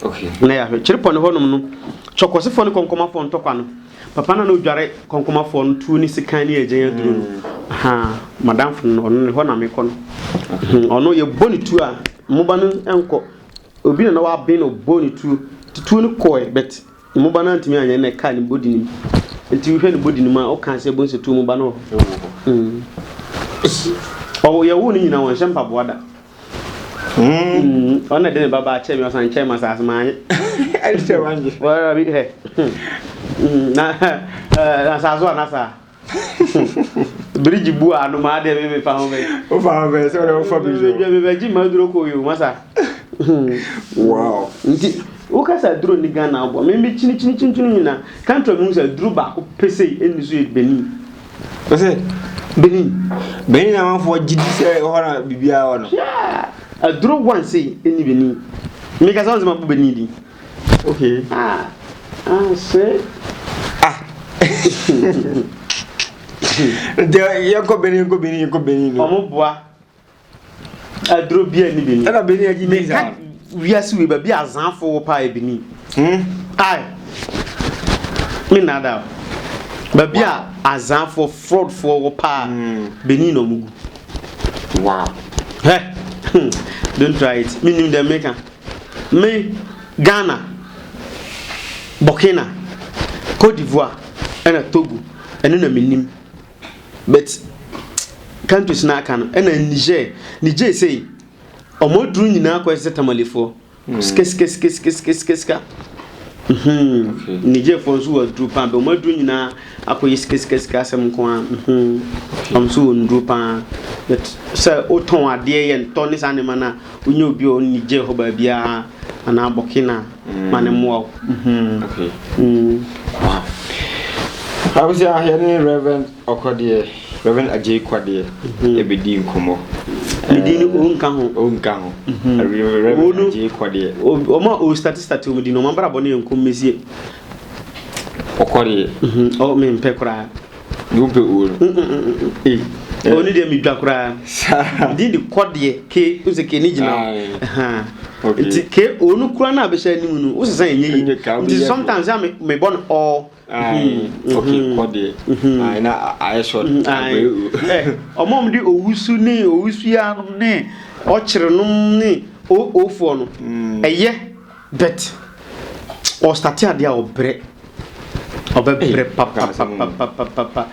Okay. Na yɛahwɛ. Kyerepɔ ne hɔnom no, Kyɔkɔsefoɔ ne Kɔnkɔmafoɔ ntɔkwa no, papa no a na ɔdware Kɔnkɔmafoɔ no tuo ne sekan ne agyan aduro no, ahaa, madamfo no, ɔno ne hɔ na mekɔ no. Ɔno yɛbɔ ne tuo a, mmoba no nkɔ. Obi na na waben no ɔbɔɔ ne tuo. Nti tuo no kɔɛ but mmoba no antumi anyɛ na ɛkaa ne body no mu. Nti wohwɛ ne body no mu a woka sɛ bohu sɛ tuo mmoba no wɔ hɔ. Ɔwɔ yɛwoo no nyinaa wɔnhyɛ mpaboa da. Ɔno na ɛde ne ba baa kyɛɛ me ɔsan kyɛɛ me asase maanye. Ɛkyɛ wanye. Wɔra bi hɛ. Na na asase wa na saa. Biriji bu a anomaa deɛ me mefa ho bɛ. Wofa ho bɛ sɛ wode wofa biriji. Me me bɛgye ma aduro kɔ yi o masa. Wow. Nti wokasa aduro ni Ghana abɔ me me kyini kyini kyini kyini nyina country mu sɛ aduro baako pɛ sei ɛnni so yɛ Benin. Ɔsɛ Benin. Benin na amanfoɔ gye di sɛ ɛhɔ na biribiara wɔ no. Yeah. Aduro one sei ɛnni Benin. Mekasa wɔn sɛ mabɔ Benin din. Okay. Ah, ah, se. Ah. Nti yɛnkɔ Benin, yɛnkɔ Benin, yɛnkɔ Benin no. Ɔmo boa. Aduro bi a ni Benin. Ɛna Benin agye din saa. Wiase wei baabi a azanfo wɔ paa yɛ Benin. Hmm. Ai. Me nada. Baabi a azanfo fraudfoɔ wɔ paa Benin na ɔmo gu. Wow. Hɛ. Don't try it. Me nim dɛ meka. Me Ghana, Burkina, Cote d'Ivoire ɛna Togo ɛno na menim but countries na aka no ɛna Niger Niger sei ɔmo aduru nyinaa kɔ sɛ Tamalefoɔ sika sika sika sika sika sika sika Nigerfoɔ nso wɔ aduru paa bɛ ɔmo aduru nyinaa akɔyɛ sika sika sika asɛm nko ara ɔmo nso wɔ nnuro paa but sɛ wotɔn adeɛ yɛ ntɔ ne saa nneɛma no a wonya obi a ɔwɔ Niger hɔ baabiara anaa Burkina ma ne mmoa wo. Okay. Wow. Abusua yɛne Reverend Ɔkɔdeɛ, Reverend Adjei Kwadeɛ ɛbɛdi nkɔmmɔ. Ne din no ɔnka ho. Ɔnka ho. Reverend Adjei Kwadeɛ. Ɔmo a ɔstati stati ɔmo din no ɔmo abrabɔ no yɛ nkɔmmɛsie. Ɔkɔdeɛ. Ɔ mempɛ koraa. Wompɛ o no. Ɔno deɛ medwa koraa. Din de kɔdeɛ ke wosɛ ke ne gyina hɔ. Nti ke o no kura no a bɛhyɛ anim no wosesa ɛnyɛ yie. Nti sometimes a mebɔ no ɔ. Ok, kɔ deɛ. Ayi na ayɛ short. Ɔmo a ɔmo de owusu ne owusua nom ne ɔkyere nom ne oofoɔ no, ɛyɛ but ɔstate adeɛ a ɔbrɛ. Ɔbɛbrɛ papapapapapa.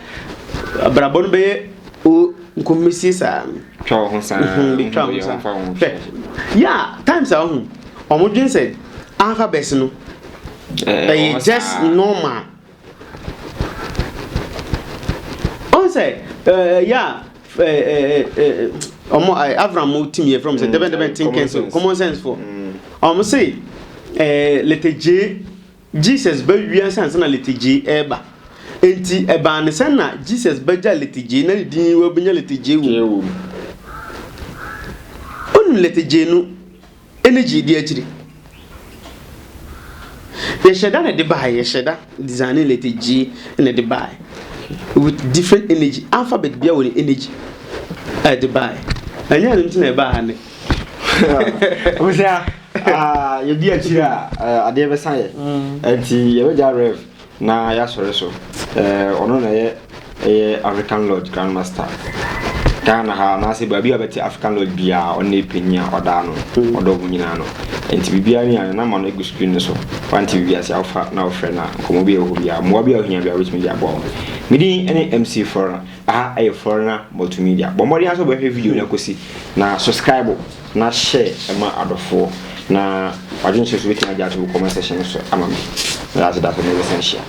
Abrabɔ no bɛyɛ o nkɔmmɛsie saa. Twa wo ho saa. Twa wo ho saa. Hwɛ, yeah, times a ɔho, ɔmo dwen sɛ alphabet no, ɛyɛ just normal. Ɔn sɛ, yeah, ɔmo Avram mo team yɛ from sɛ dɛbɛn dɛbɛn thinkers, common sense fo. Ɔmo se, letter J, Jesus ba wiase ansa na letter J ɛɛba. Enti ɛbaa ne sɛ na Jesus bɛgya letter J na ne din wabɛnya letter J wɔ mu. Onim letter J no energy di akyiri. Yɛhyɛ da na ɛde baeɛ, yɛhyɛ da design letter J na ɛde baeɛ with different energy. Alphabet bia wɔ ne energy a ɛde baeɛ. Ɛnyɛ ɛno nti na ɛbaa ha nnɛ. Abusua, yɛdi akyiri a adeɛ bɛsa yɛ. Nti yɛbɛgya Rev na yɛasɔre so. Ɔno na ɛyɛ ɛyɛ African Lodge Grandmaster. Ghana ha anaasɛ baabi a bɛte African Lodge biara, ɔno ne panyin a ɔda ano, ɔdɔ ɔmo nyinaa no. Nti biribiara ni a ne nama no egu screen no so. Wante biribi ase a, wofa na wofrɛ na nkɔmmɔ bi a ɛwɔ hɔ biara, mmoa bi a ohia biara, wobɛtumi de aboa wo. Me din ne MC Foreigner. Aha ɛyɛ Foreigner Multimedia. Bɔ mmɔden aso bɛhwɛ video no akɔsi na subscribe na share ɛma adɔfoɔ na wadwenkyerɛ so wobɛtumi agye ato comment section so ama me. Na yɛase da so na yɛbɛsan hyia.